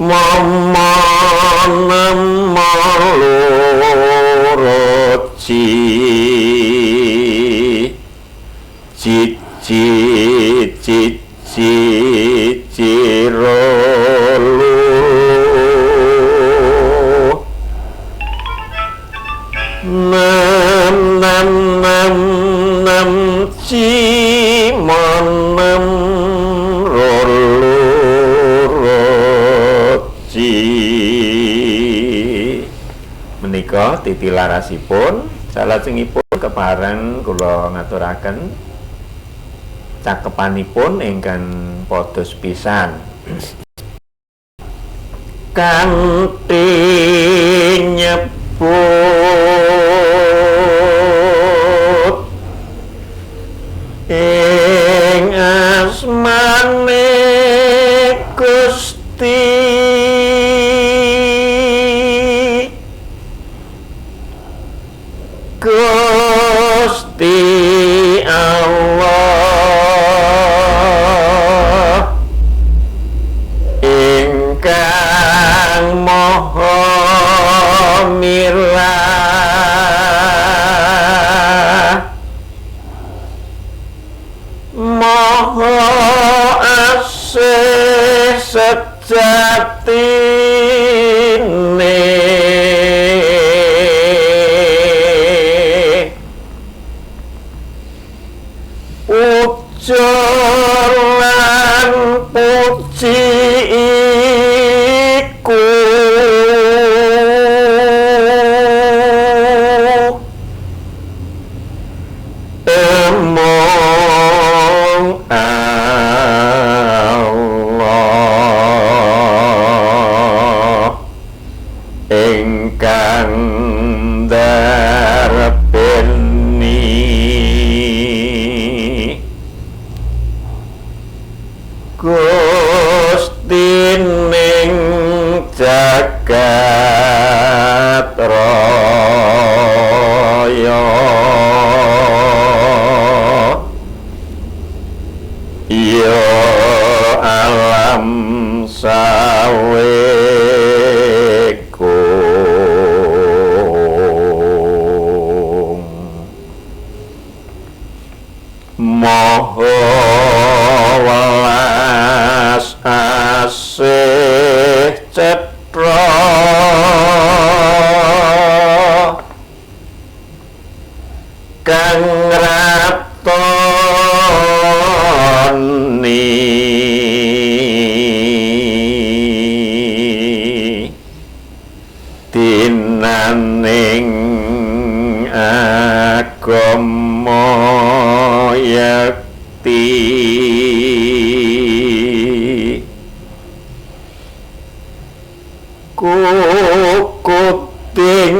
mama nem malo ro ci cici cici ciro lu nem nem nem nem ci manem ro lu ro ci. Menika titi larasipun salajengipun kepareng kula ngaturaken cakepanipun ingkang padha pisan kanthi nyebut ing asmane Gusti Gusti Allah ingkang maha mirah maha asih sejatine ujar lan puji iku emong Allah ingkang ndarbeni. jagat raya ya alam sawe Maha welas asih cetha kang ratoni dinaning agama yakti kukuting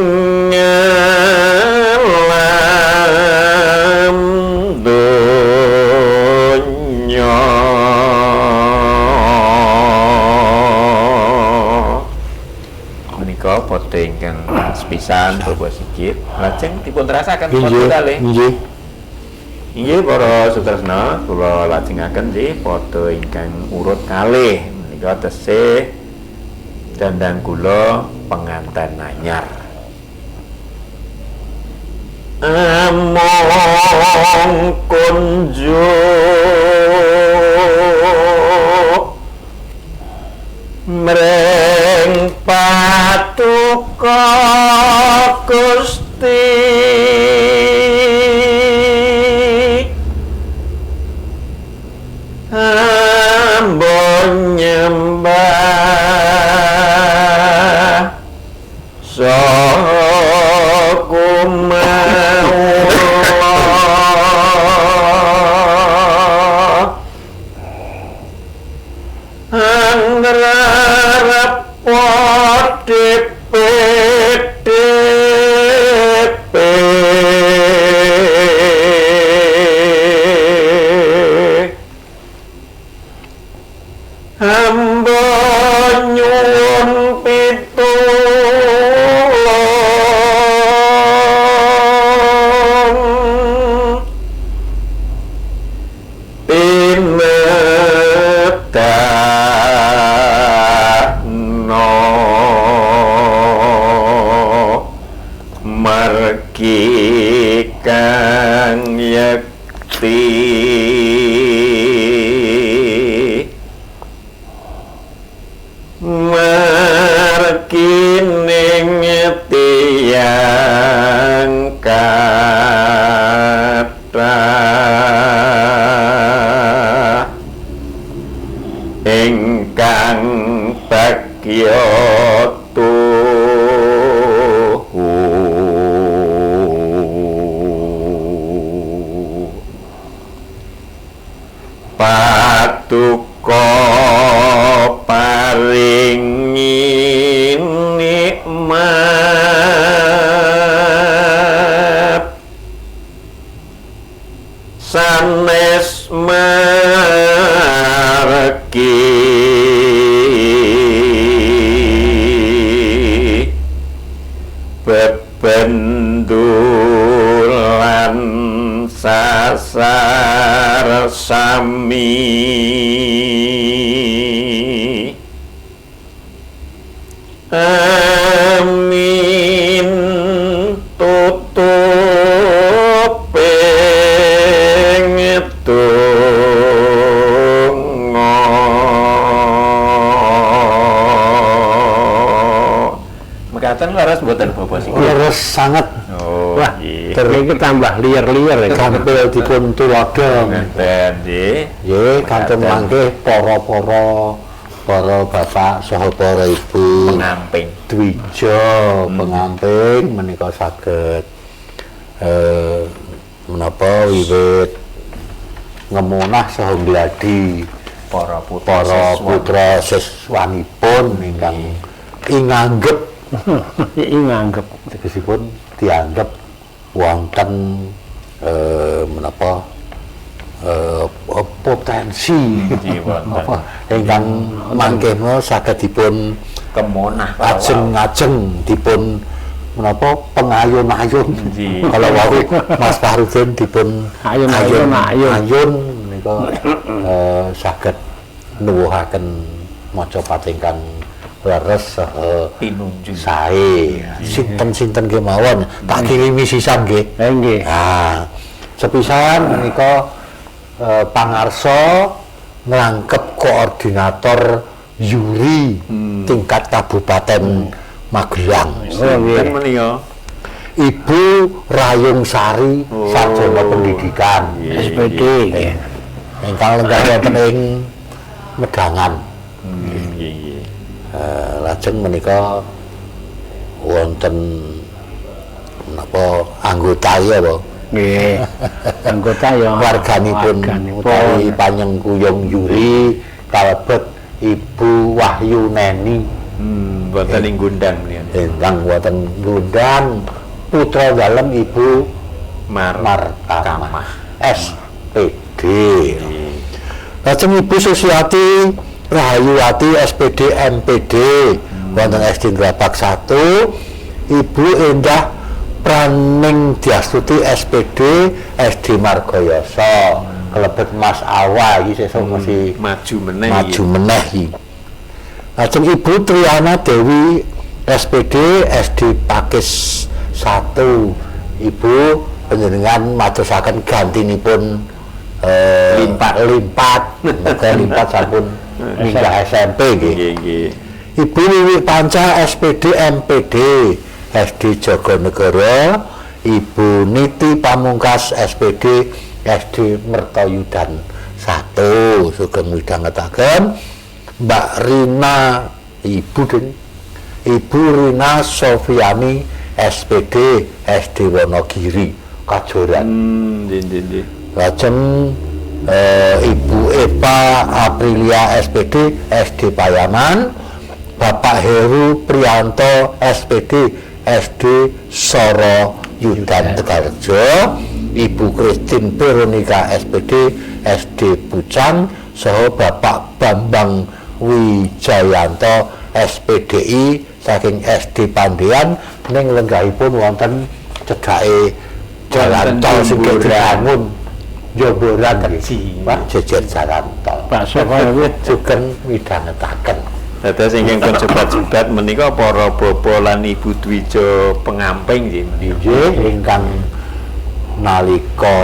alam donya menika padha ingkang sepisan Bapak Sigit lajeng dipun terasaken padha kalih. Nggih. Inggih para sutresna, kula lajengaken nggih padha ingkang urut kalih menika tesih dandang kula penganten anyar. Among kunjuk mring patuko Gusti hamba nyembah saha kumawula angrarep DPDP hamba nyuwun pitulung pinedano margi kang yekti margining tiyang kathah ingkang bagya tuhu patuko paringi nikmat sanes margi bebendulan sasar sami. Amin tutuping donga. Mekaten leres mboten Bapak siki? Leres sanget. Oh, wah, iki tambah liar-liar ya. Gampil dipun tuladha. Ngeten nggih. Nggih, kantun mangke para-para para bapak saha para ibu pengamping dwija pengamping menika saged menapa wiwit ngemunah saha gladi para putra siswanipun ingkang inganggep inganggep tegesipun dianggep wonten menapa potensi ingkang mangkena saged dipun Kemonah. Ajeng-ajeng dipun menapa pengayun-ayun. Kalau wau Mas Fahrudin dipun ayun-ayun ayun menika saged nuwuhaken macapat ingkang leres saha pinunjul sae. Sinten-sinten kemawon tak kirimi sisan nggih. Nggih. Nah, sepisan menika pangarsa nglangkep koordinator juri tingkat Kabupaten Magelang. Oh, nggih. Menika Ibu Rayung Sari, Sarjana Pendidikan SPD nggih. Ingkang lenggah wonten ing Medangan. Nggih, nggih. Lajeng menika wonten menapa anggota ya apa? Nggih. Anggota ya warganipun utawi panyengkuyung juri kalebet Ibu Wahyu Neni. Wonten ing Gundang menika. Ingkang wonten Gundang, putra dalem Ibu Markamah SPD. Lajeng Ibu Susiati Rahayuwati SPD MPD wonten SD Grabag 1, Ibu Endah Praning Diastuti SPD SD Margoyoso. Kelebet Mas Awa iki sesuk mesti maju meneh. Maju meneh iki. Lajeng Ibu Triana Dewi SPD SD Pakis 1. Ibu panjenengan madosaken gantinipun limpat. Merga limpat sampun minggah SMP nggih. Nggih. Ibu Wiwi Panca SPD MPD SD Jogonegoro, Ibu Niti Pamungkas SPD SD Mertoyudan 1. Sugeng midhangetaken Mbak Rina, Ibu den Ibu Rina Sofiani SPD SD Wonogiri Kajoran. Nggih. Lajeng Ibu Eva Aprilia SPD SD Payaman, Bapak Heru Prianto SPD SD Soro Yudan Tegalrejo, Ibu Christine Veronica SPD SD Pucang, saha Bapak Bambang Wijayanto SPDI saking SD Pandean ning lenggahipun wonten cedhake jalan tol sing dibangun Joboran nggih. Wah, jejer jalan tol. Pak Soko sugeng midhangetaken. Dados ingkang pun jebat-jebat menika para bapa lan ibu dwija pengamping nggih menika. Nggih, ingkang nalika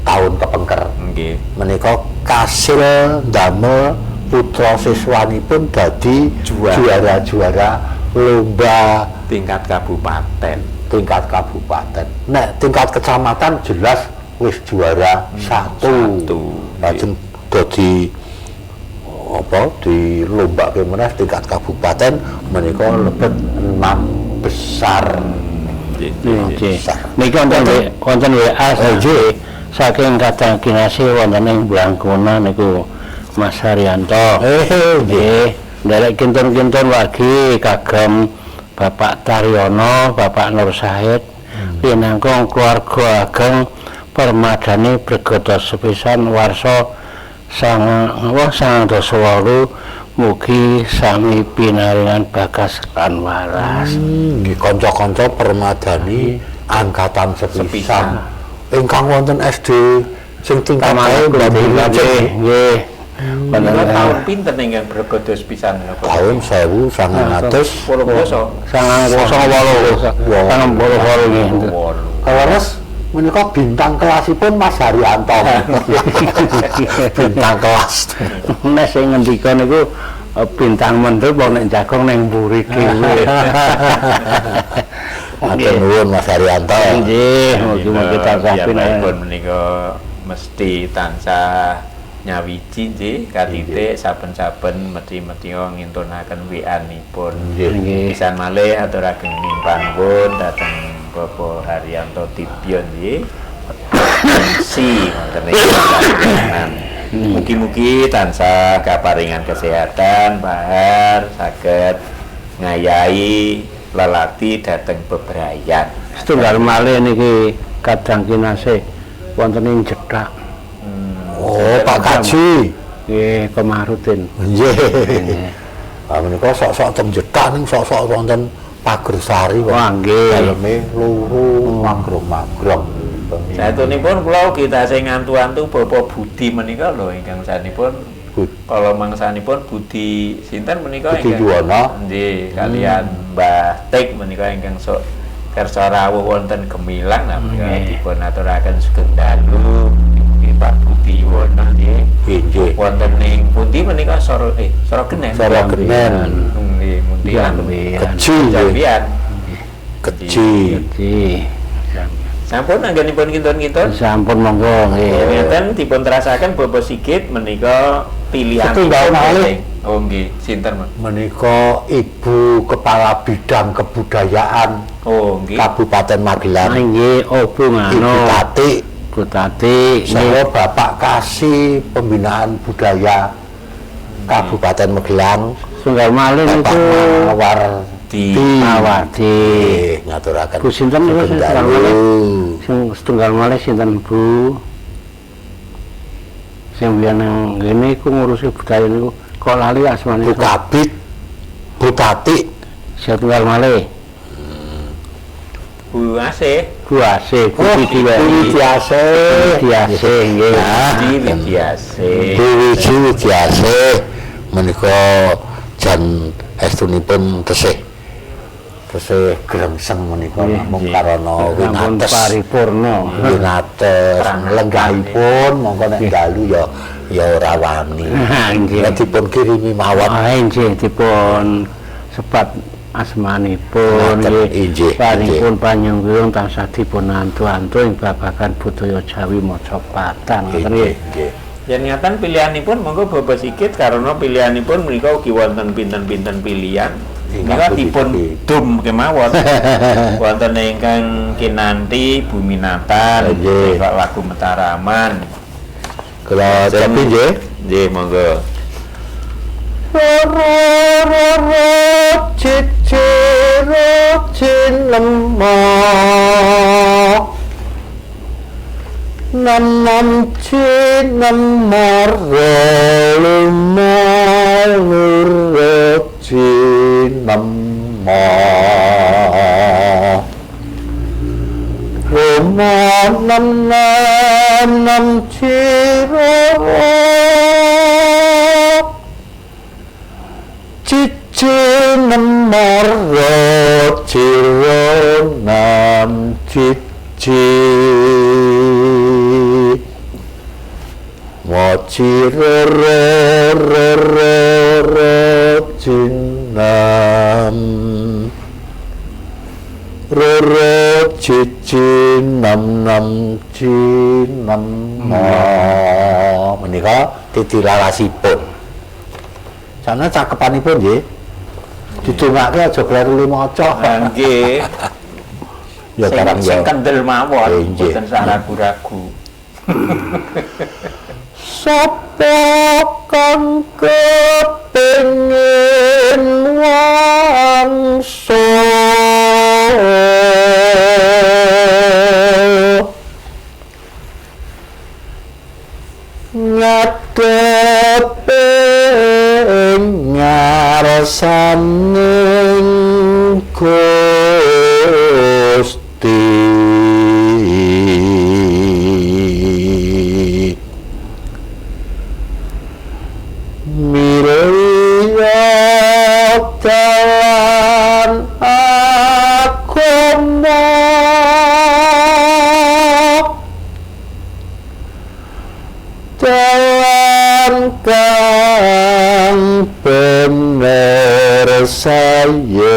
taun kepengker nggih menika kasil ndamel putra siswanipun dadi juara-juara lomba tingkat kabupaten. Tingkat kabupaten. Nek tingkat kecamatan jelas wis juara 1. Lajeng dadi apa di lombake meneh tingkat kabupaten menika lebet 6 besar. Nggih. Niki wonten WA saking kadang kinasih wonten ing Blangkona niku Mas Haryanto. Nggih. Nderek kinten-kinten wagi kagem Bapak Taryono, Bapak Nur Sahid, pinangkung keluarga ageng Permadani Bregodo sepisan warsa 998 mugi sami pinaringan bagas lan waras. Nggih, kanca-kanca Permadani angkatan sepisan ingkang wonten SD sing tingkat nggih. Menika tahun pinten ingkang Bregodo sepisan menapa? Tahun 1988. 1988 nggih. Kaleres menika bintang kelasipun Mas Haryanto. Bintang kelas. Nek sing ngendika niku bintang mendel apa nek jagung ning mburi dhewe. Matur nuwun Mas Haryanto. Nggih, mugi-mugi tansah pinangan menika mesti tansah nyawiji nggih katitik saben-saben mesti-mesti ngintunaken WA-nipun. Nggih. Pisan malih aturaken panuwun dhateng Bapak Haryanto Dibyo nggih. Si wonten ing panjenengan. Mugi-mugi tansah kaparingan kesehatan, Pak, saged ngayahi lelati dhateng bebrayan. Setunggal malih niki kadang kinasih wonten ing Jethak. Oh, Pak Kaji. Nggih, Komarudin. Nggih. Ah menika sok-sok teng Jeddah ning sok-sok wonten Pagersari kok. Wah, nggih. Daleme loro magrong-magrong. Satunipun kula ugi tasih ngantu-antu Bapak Budi menika lho ingkang sanipun kala mangsanipun Budi sinten menika Budi Yuwono. Nggih, kalian Mbah Tik menika ingkang sok kersa rawuh wonten Gemilang nah menika dipun aturaken sugeng dalu Mugi Pak Budi Yuwono nggih. Nggih. Wonten ing pundi menika Sorogenen. Sorogenen. Nggih, Muntilan. Keji nggih. Jambian. Keji. Keji. Sampun anggenipun kinten-kinten. Sampun monggo nggih. Ngeten dipun terasaken Bapak Sigit menika pilihan Setunggal malih. Oh nggih, sinten Mas? Menika Ibu Kepala Bidang Kebudayaan Oh nggih. Kabupaten Magelang. Nggih, opo Ibu ngono. Tati. Bu Tati. Saya Bapak Kasih Pembinaan Budaya Kabupaten Magelang. Setunggal malih Bapak niku Mawardi. Mawardi. Nggih, ngaturaken. Bu sinten niku sing sugeng setunggal dalu. malih? Sing setunggal malih sinten Bu? Sing biyen nang ngene iku ngurusi budaya niku kok lali asmane. Bu Kabit, Bu Tati, Setunggal malih. Bu Asih. Bu Asih, Bu Oh, Widiasi. Bu Widiase. Widiase nggih. Budi Widiase. Bu Wiji Widiase menika jan estunipun tesih tesih grengseng menika namung karana Sampun winates. paripurna. Winates lenggahipun mongko nek dalu ya ya ora wani. Nggih. Nek dipun kirimi mawon. Ah nggih dipun sebat asmanipun Ngaten, nggih. injih, Paringipun panyunggung tansah dipun antu-antu ing babagan budaya Jawi Majapatan ngoten nggih. Nggih. Yen ngaten pilihanipun monggo Bapak Sigit karena pilihanipun menika ugi wonten pinten-pinten pilihan. Ingkang Menika dipun pundi-pundi. dum kemawon. Wonten ingkang Kinanti Buminatan, Nggih. menika lagu Mataraman. Kula cepi nggih. Nggih, monggo. Roro roro cici cinema nam nam cinema ro lima loro cinema lima nam nam nam ciro cici nemoro ciro nam cici moci ro ro ro ro ro cinam ro ro cici nam nam cinam mo menika titilalasipun. Sana cakepanipun nggih. Didongake aja kleru maca. Nggih. Ya Sing barang sing ya. kendel mawon, Nggih. mboten sah ragu-ragu. Sapa kang kepengin wangsa ngadhepe ngarsaning Gusti. Milya dalan agama dalan kang bener sayekti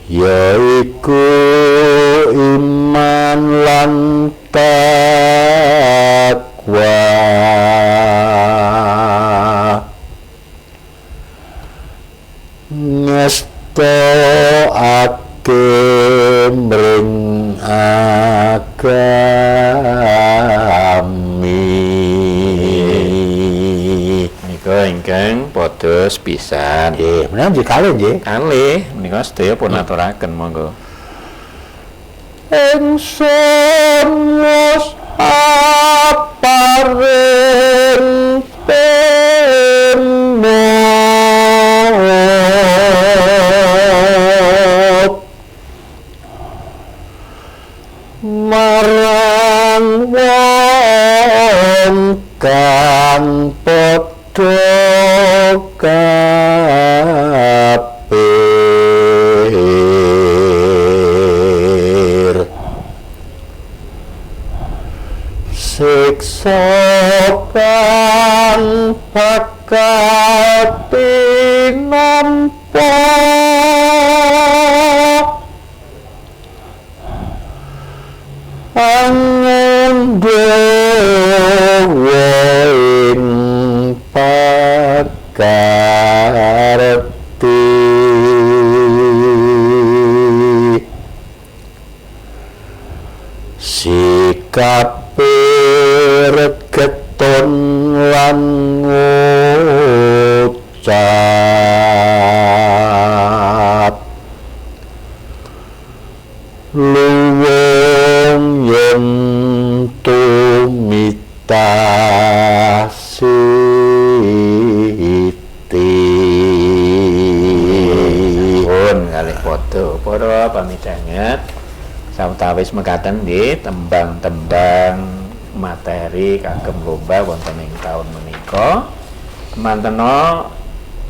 yaiku iman lan takwa ngestokake mring agami. Menika ingkang padha sepisan. Nggih, menawi nggih kalih nggih. Kalih menika sedaya pun aturaken monggo. Ingsun wis Paring pemot marang wong kang padha kafir. Siksa kang bakal tinampa angundawa ing pakarti. Sikape regeton lan ngucap luwung yen tumita siti. Pun kalih padha para pamidanget sawetawis mekaten nggih tembang-tembang materi kagem lomba wonten ing taun menika. Mantena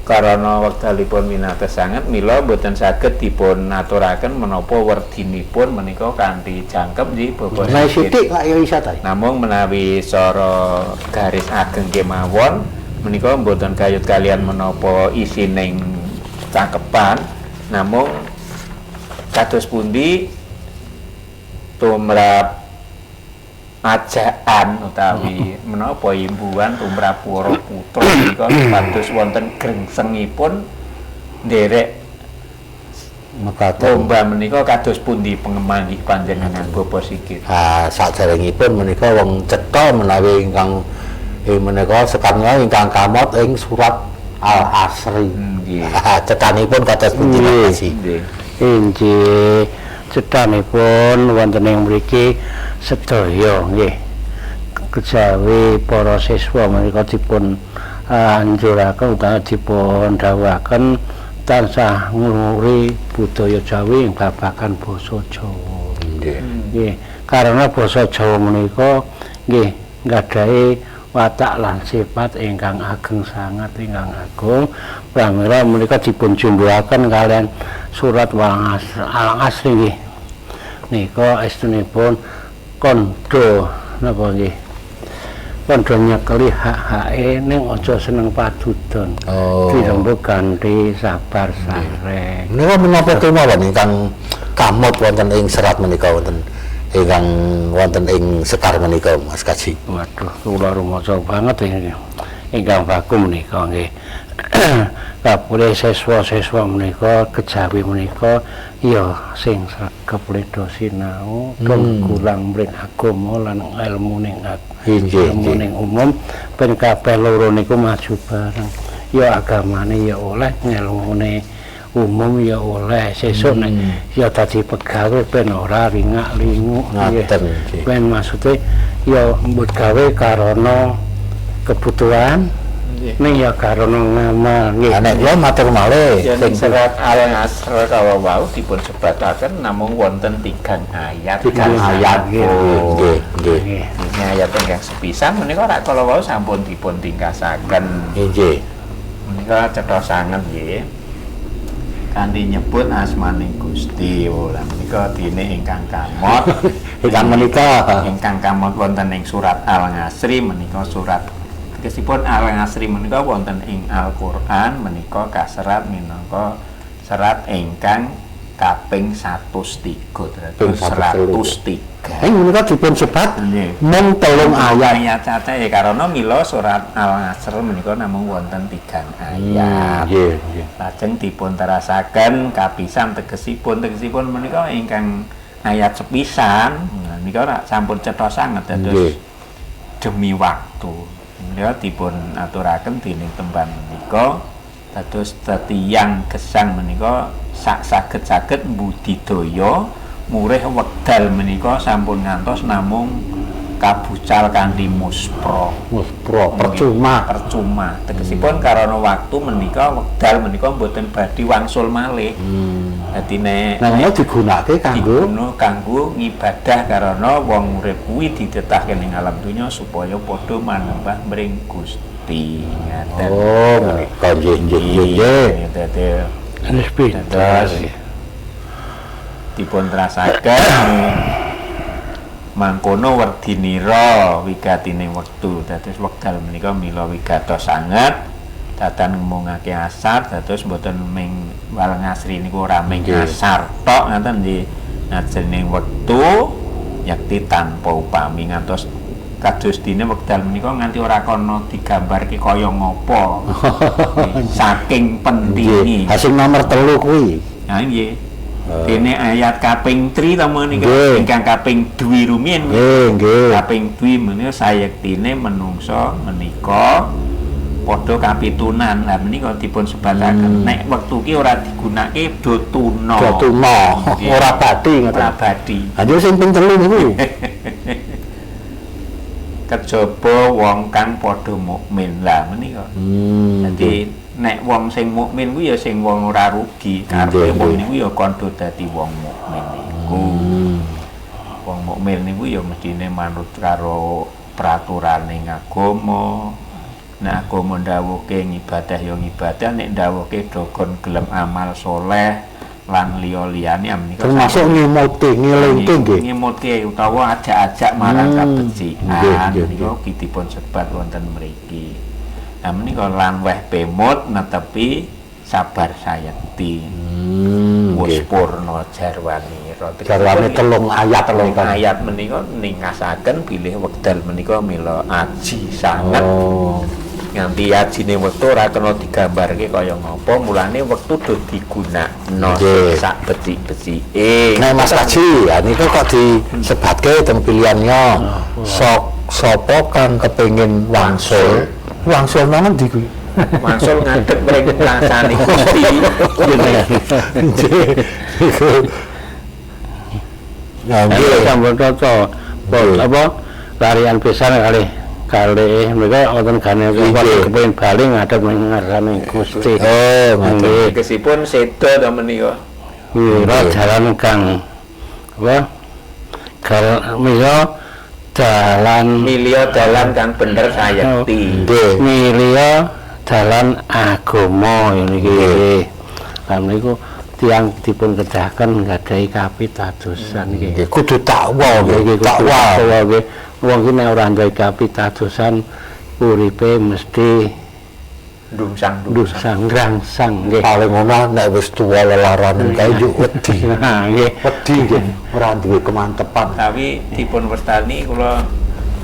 karana wekdalipun minates sanget mila boten saged dipun aturaken menapa werdinipun menika kanthi jangkep nggih Bapak. Menawi sithik lak ya isa ta. Namung menawi cara garis ageng kemawon menika boten gayut kalian menapa isining cangkepan, namung kados pundi tumrap ajaan utawi menapa imbuhan tumrap para putra menika supados wonten grengsengipun nderek mekaten lomba menika kados pundi pengemanggih panjenengan Bapak Sigit. Ha saderengipun menika wong cetha menawi ingkang menika sekarnya ingkang kamot ing surat Al-Asri. Nggih. Cetanipun kados pundi Pak Haji? Nggih. Inggih. Cetanipun wonten ing mriki sedaya nggih kejawi para siswa menika dipun anjuraken utawi dipun dawuhaken tansah ngluhuri budaya Jawi ing babagan basa Jawa. Nggih. Nggih, karena basa Jawa menika nggih nggadahi watak lan sifat ingkang ageng sangat ingkang agung. Pramila menika dipun jumbuhaken kalian surat Al-Asri nggih. Nika estunipun kandha napa nggih? Kandha nyekeli hak-hake ning aja seneng padudon. Oh. Dirembug kanthi sabar sareh. Menika menapa kemawon ingkang kamot wonten ing serat menika wonten ingkang wonten ing sekar menika Mas Kaji? Waduh, kula rumaca banget ingkang baku menika nggih. Kapure siswa-siswa menika kejawi menika ya sing sregep ledo sinau, gulang mring agama lan elmune ning umum ben kabeh loro niku maju bareng. Ya agamane ya oleh, ngelmune umum ya oleh. Sesuk nek ya dadi pegawe ben ora ringak-linguk nggih. Ben maksude ya mbut gawe karana kebutuhan ning ya karana ngamal nggih. Nek kula matur malih sing serat Al-Asr kala wau dipun sebataken namung wonten 3 ayat. 3 ayat nggih nggih. Niki ayat ingkang sepisan menika rak kala wau sampun dipun tingkasaken. Nggih. Menika cetha sanget nggih. Kanthi nyebut asmaning Gusti. Lah menika dene ingkang kamot ingkang menika ingkang kamot wonten ing surat Al-Asri menika surat tegesipun Al-Asri menika wonten ing Al-Qur'an menika kaserat minangka serat ingkang kaping 103 dados 103. Ing menika dipun sebat mung 3 ayat. Ayat cacahe karana mila surat Al-Asr menika namung wonten 3 ayat. Nggih, nggih. Lajeng dipun terasaken kapisan tegesipun menika ingkang ayat sepisan menika sampun cetha sanget dados demi waktu. Menika dipun aturaken dening tembang menika dados tiyang gesang menika sak saged-saged budidaya murih wekdal menika sampun ngantos namung Kabucal kanthi muspra. Muspra percuma. Percuma. Tegesipun karana waktu menika wekdal menika mboten badhe wangsul malih. Dadi nek Nanging digunakake kanggo diguna kanggo ngibadah karana wong urip kuwi ditetahke ning alam donya supaya padha manembah mring Gusti. Ngaten. Oh, menika nggih nggih nggih. Dadi Wis pinter. Dipun rasaken mangkono werdinira wigatine wektu. Dados wekdal menika mila wigatos sanget datan ngomongake asar, dados mboten ming wal ngasri niku ora ming asar tok ngaten nggih. Najene wektu yakti tanpa upami ngantos kados dene wekdal menika nganti ora kono digambarke kaya ngopo. Saking pentinge. Hasil nomor 3 kuwi. Ha nggih. Dene ayat kaping 3 ta menika ingkang kaping 2 rumiyin. Nggih, nggih. Kaping 2 menika sayektine menungsa menika padha kapitunan. Lah menika dipun sebataken nek wektu ki ora digunakake do tuna. Do tuna, ora bati ngoten. Ora bati. Ha yo sing ping 3 niku. Kejaba wong kang padha mukmin. Lah menika. Dadi nek wong sing mukmin kuwi ya sing wong ora rugi, karepe wong niku ya kandha dadi wong mukmin niku. Wong mukmin niku ya mestine manut karo peraturane agama. Nek agama ndhawuhke ngibadah ya ngibadah, nek ndhawuhke dogon gelem amal soleh lan liya-liyane menika termasuk ngemote, ngelingke nggih. Ngemote utawa ajak-ajak marang kabecikan menika ugi dipun sebat wonten mriki. Nah menika lan weh pemut netepi sabar sayekti. Wis purna jarwanira. Jarwane 3 ayat 3 ayat menika ningasaken bilih wekdal menika mila aji sanget. Nganti ajine wektu ora kena digambarke kaya ngapa, mulane wektu do digunakno sak becik-becike. Nek Mas Kaji, ya niku kok disebatke teng pilihannya. Sapa kang kepengin wangsul? Wangsul nang endi kuwi? Wangsul ngadeg mring rasane Gusti. Nggih. Nah, nggih sampun tata. Apa larian pisan kalih kalih mereka wonten gane kepengin bali ngadeg ngarsane Gusti. Oh, ngoten. Tegesipun seda ta menika. Nggih, jalan kang apa? Mila dalan milya dalan kang bener sayekti. Milya dalan agama niki. Lah niku tiyang dipun kedahaken nggadahi kapitadosan nggih. Kudu takwa nggih, takwa nggih. Wong ki nek ora duwe kapitadosan uripe mesti ndungsang-ndungsang ngrangsang nggih. Paling ngono nek wis tuwa lelaran kae yo wedi. Nggih, wedi nggih, ora duwe kemantepan. Tapi dipun wastani kula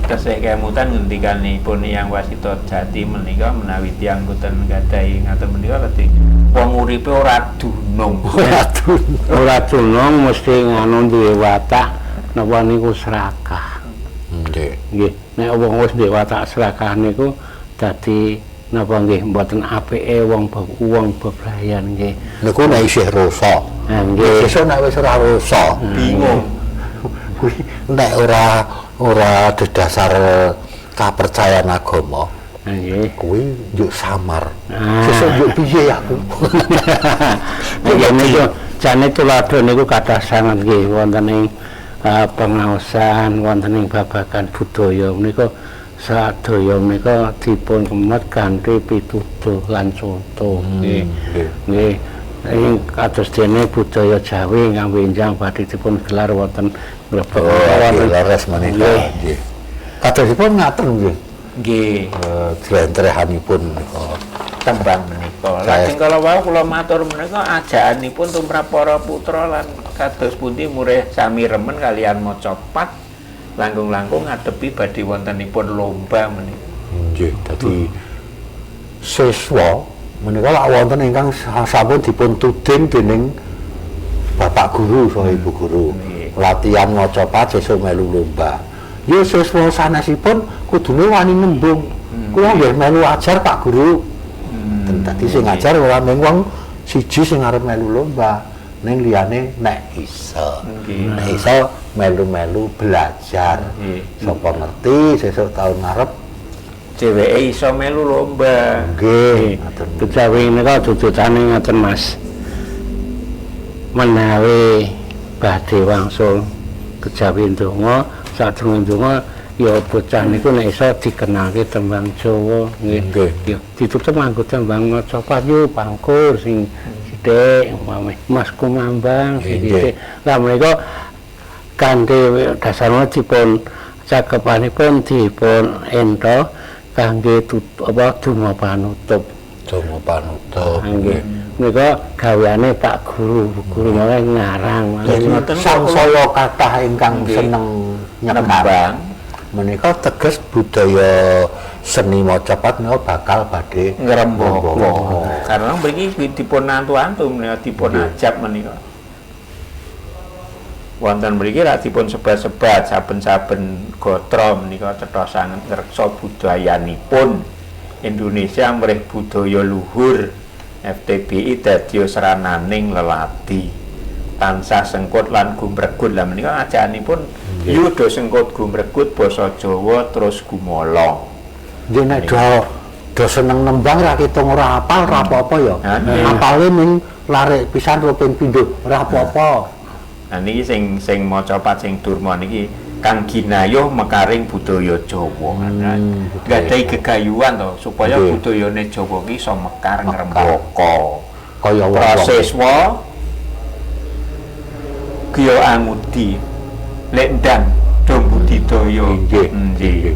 tesih kemutan ngendikanipun Hyang Wasita Jati menika menawi tiyang boten nggadahi ngaten menika dadi wong uripe ora dunung. Ora dunung mesti ngono duwe watak napa niku serakah. Nggih. Nggih, nek wong wis duwe watak serakah niku dadi napa nggih mboten apike wong wong bebrayan nggih. Niku nek isih rasa. Nggih. Sesuk nek wis ora rasa, bingung. Kuwi nek ora dedasar kapercayaan agama. Nggih. Kuwi njuk samar. Sesuk njuk piye aku? Nggih niku jane tuladha niku kathah sanget nggih wonten ing pengaosan, wonten ing babagan budaya menika sadaya menika dipun kemet kanthi pituduh lan contoh nggih. Nggih. Ing kados dene budaya Jawi ingkang benjang badhe dipun gelar wonten Grebeg wonten leres menika nggih. Kadosipun ngaten nggih. Nggih. Jlentrehanipun menika tembang menika. Lajeng kala wau kula matur menika ajakanipun tumrap para putra lan kados pundi murih sami remen kalian maca pat langkung-langkung ngadepi badhe wontenipun lomba menika. Nggih, dadi siswa menika lak wonten ingkang sampun dipun tuding dening bapak guru saha ibu guru. Latihan maca pat sesuk melu lomba. Ya siswa sanesipun kudune wani nembung. Kula nggih melu ajar Pak Guru. Dadi sing ngajar ora mung wong siji sing arep melu lomba. Ning liyane nek iso. Nek iso melu-melu belajar. Sapa ngerti sesuk taun ngarep dheweke iso melu lomba. Nggih, kejawi menika dudutane ngoten Mas. Menawi badhe wangsul kejawi ndonga, sadurunge ndonga ya bocah niku nek iso dikenalke tembang Jawa nggih. Ya ditutup nganggo tembang macapat yo pangkur sing sithik umpame Mas Kumambang sithik. Lah menika kanthi dasarna dipun cakepanipun dipun ento kangge apa donga panutup. Donga panutup. Nggih. Menika gaweane Pak Guru, guru malah ngarang. Sangsaya kathah ingkang seneng nyembang. Menika teges budaya seni macapat menika bakal badhe ngrembaka. Karena mriki dipun antu-antu menika dipun ajab menika. Wonten mriki rak dipun sebat-sebat saben-saben gatra menika cetha sanget ngreksa budayanipun Indonesia mrih budaya luhur. FTBI dadi srananing leladi. Tansah sengkut lan gumregut. Lah menika ajakanipun yuda sengkut gumregut basa Jawa terus gumolong. Nggih nek do seneng nembang ra ketung ora apal ora apa-apa ya. Apale ming larik pisan ping pindho ora apa-apa. Nah niki sing macapat sing durma niki kang ginayuh mekaring budaya Jawa. Gadhahi gegayuhan to supaya budayane Jawa ki iso mekar ngrembaka. Kaya praseswa Gya Angudi lendang do budidaya. Nggih.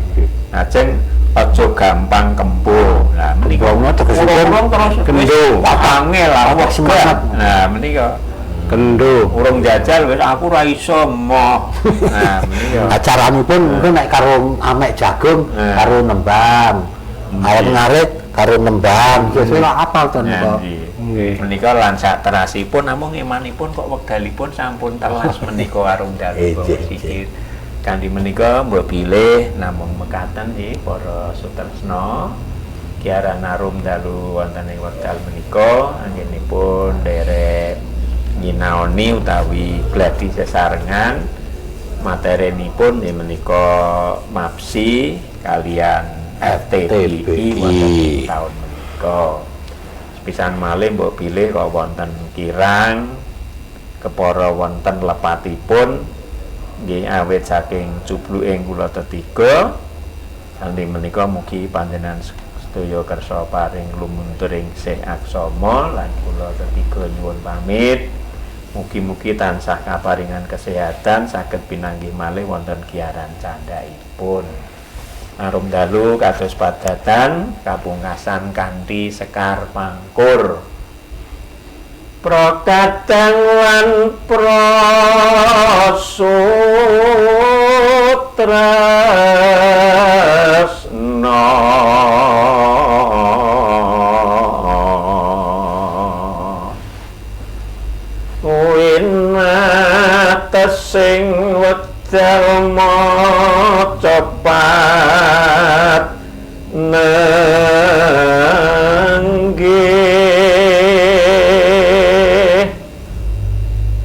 Ajeng aja gampang kembo. Lah menika tegesipun terus kendo angel lah semangat. Nah menika kendo urung jajal wis aku ora iso moh. Nah menika acaranipun mungkin nek karo amek jagung karo nembang. Arep ngarit karo nembang. Sesuk ora apal to nika. Nggih. Menika lan sak terasipun namung imanipun kok wekdalipun sampun telas menika warung dalu sikit. Kanthi menika mbok bilih namung mekaten nggih para sutresna. Kiaran arum dalu wonten ing wekdal menika anggenipun nderek nyinaoni utawi gladi sesarengan materinipun nggih menika MAPSI kalian FTBI wonten ing taun menika. Pisan malih mbok bilih kok wonten kirang kepara wonten lepatipun nggih awit saking cubluking kula tetiga. Kanthi menika mugi panjenengan sedaya kersa paring lumuntur ing sih aksama lan kula tetiga nyuwun pamit. Mugi-mugi tansah kaparingan kesehatan saged pinanggih malih wonten kiaran candhaipun. Arum dalu kados padatan kapungkasan kanthi sekar pangkur. Prakadang lan prasutresna winatesing wekdal macapat nenggih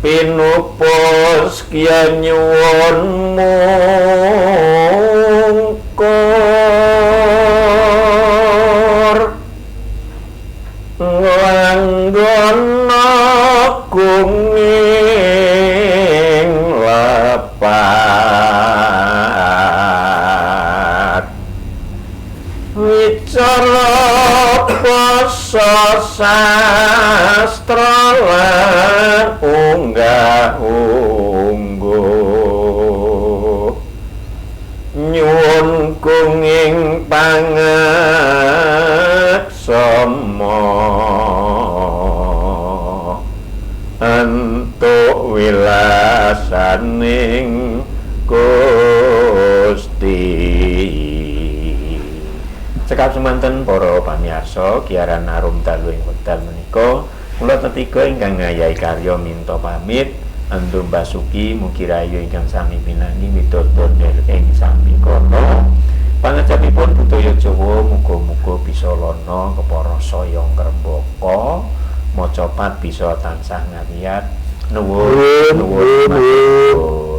pinupus kya nyuwun mungkur nglanggana gunging lepat wicara basa sastra lan unggah ungguh nyuwun gunging pangaksama entuk wilasaning Gusti. Cekap semanten para pamirsa kiaran arum dalu ing wekdal menika kula tetiga ingkang ngayahi karya minta pamit Endu Basuki mugi rahayu ingkang sami pinangi widodo ing sambikala. Pangecapipun budaya Jawa muga-muga bisa lana kepara saya ngrembaka, macapat bisa tansah ngawiyat Nuwun, nuwun, nuwun.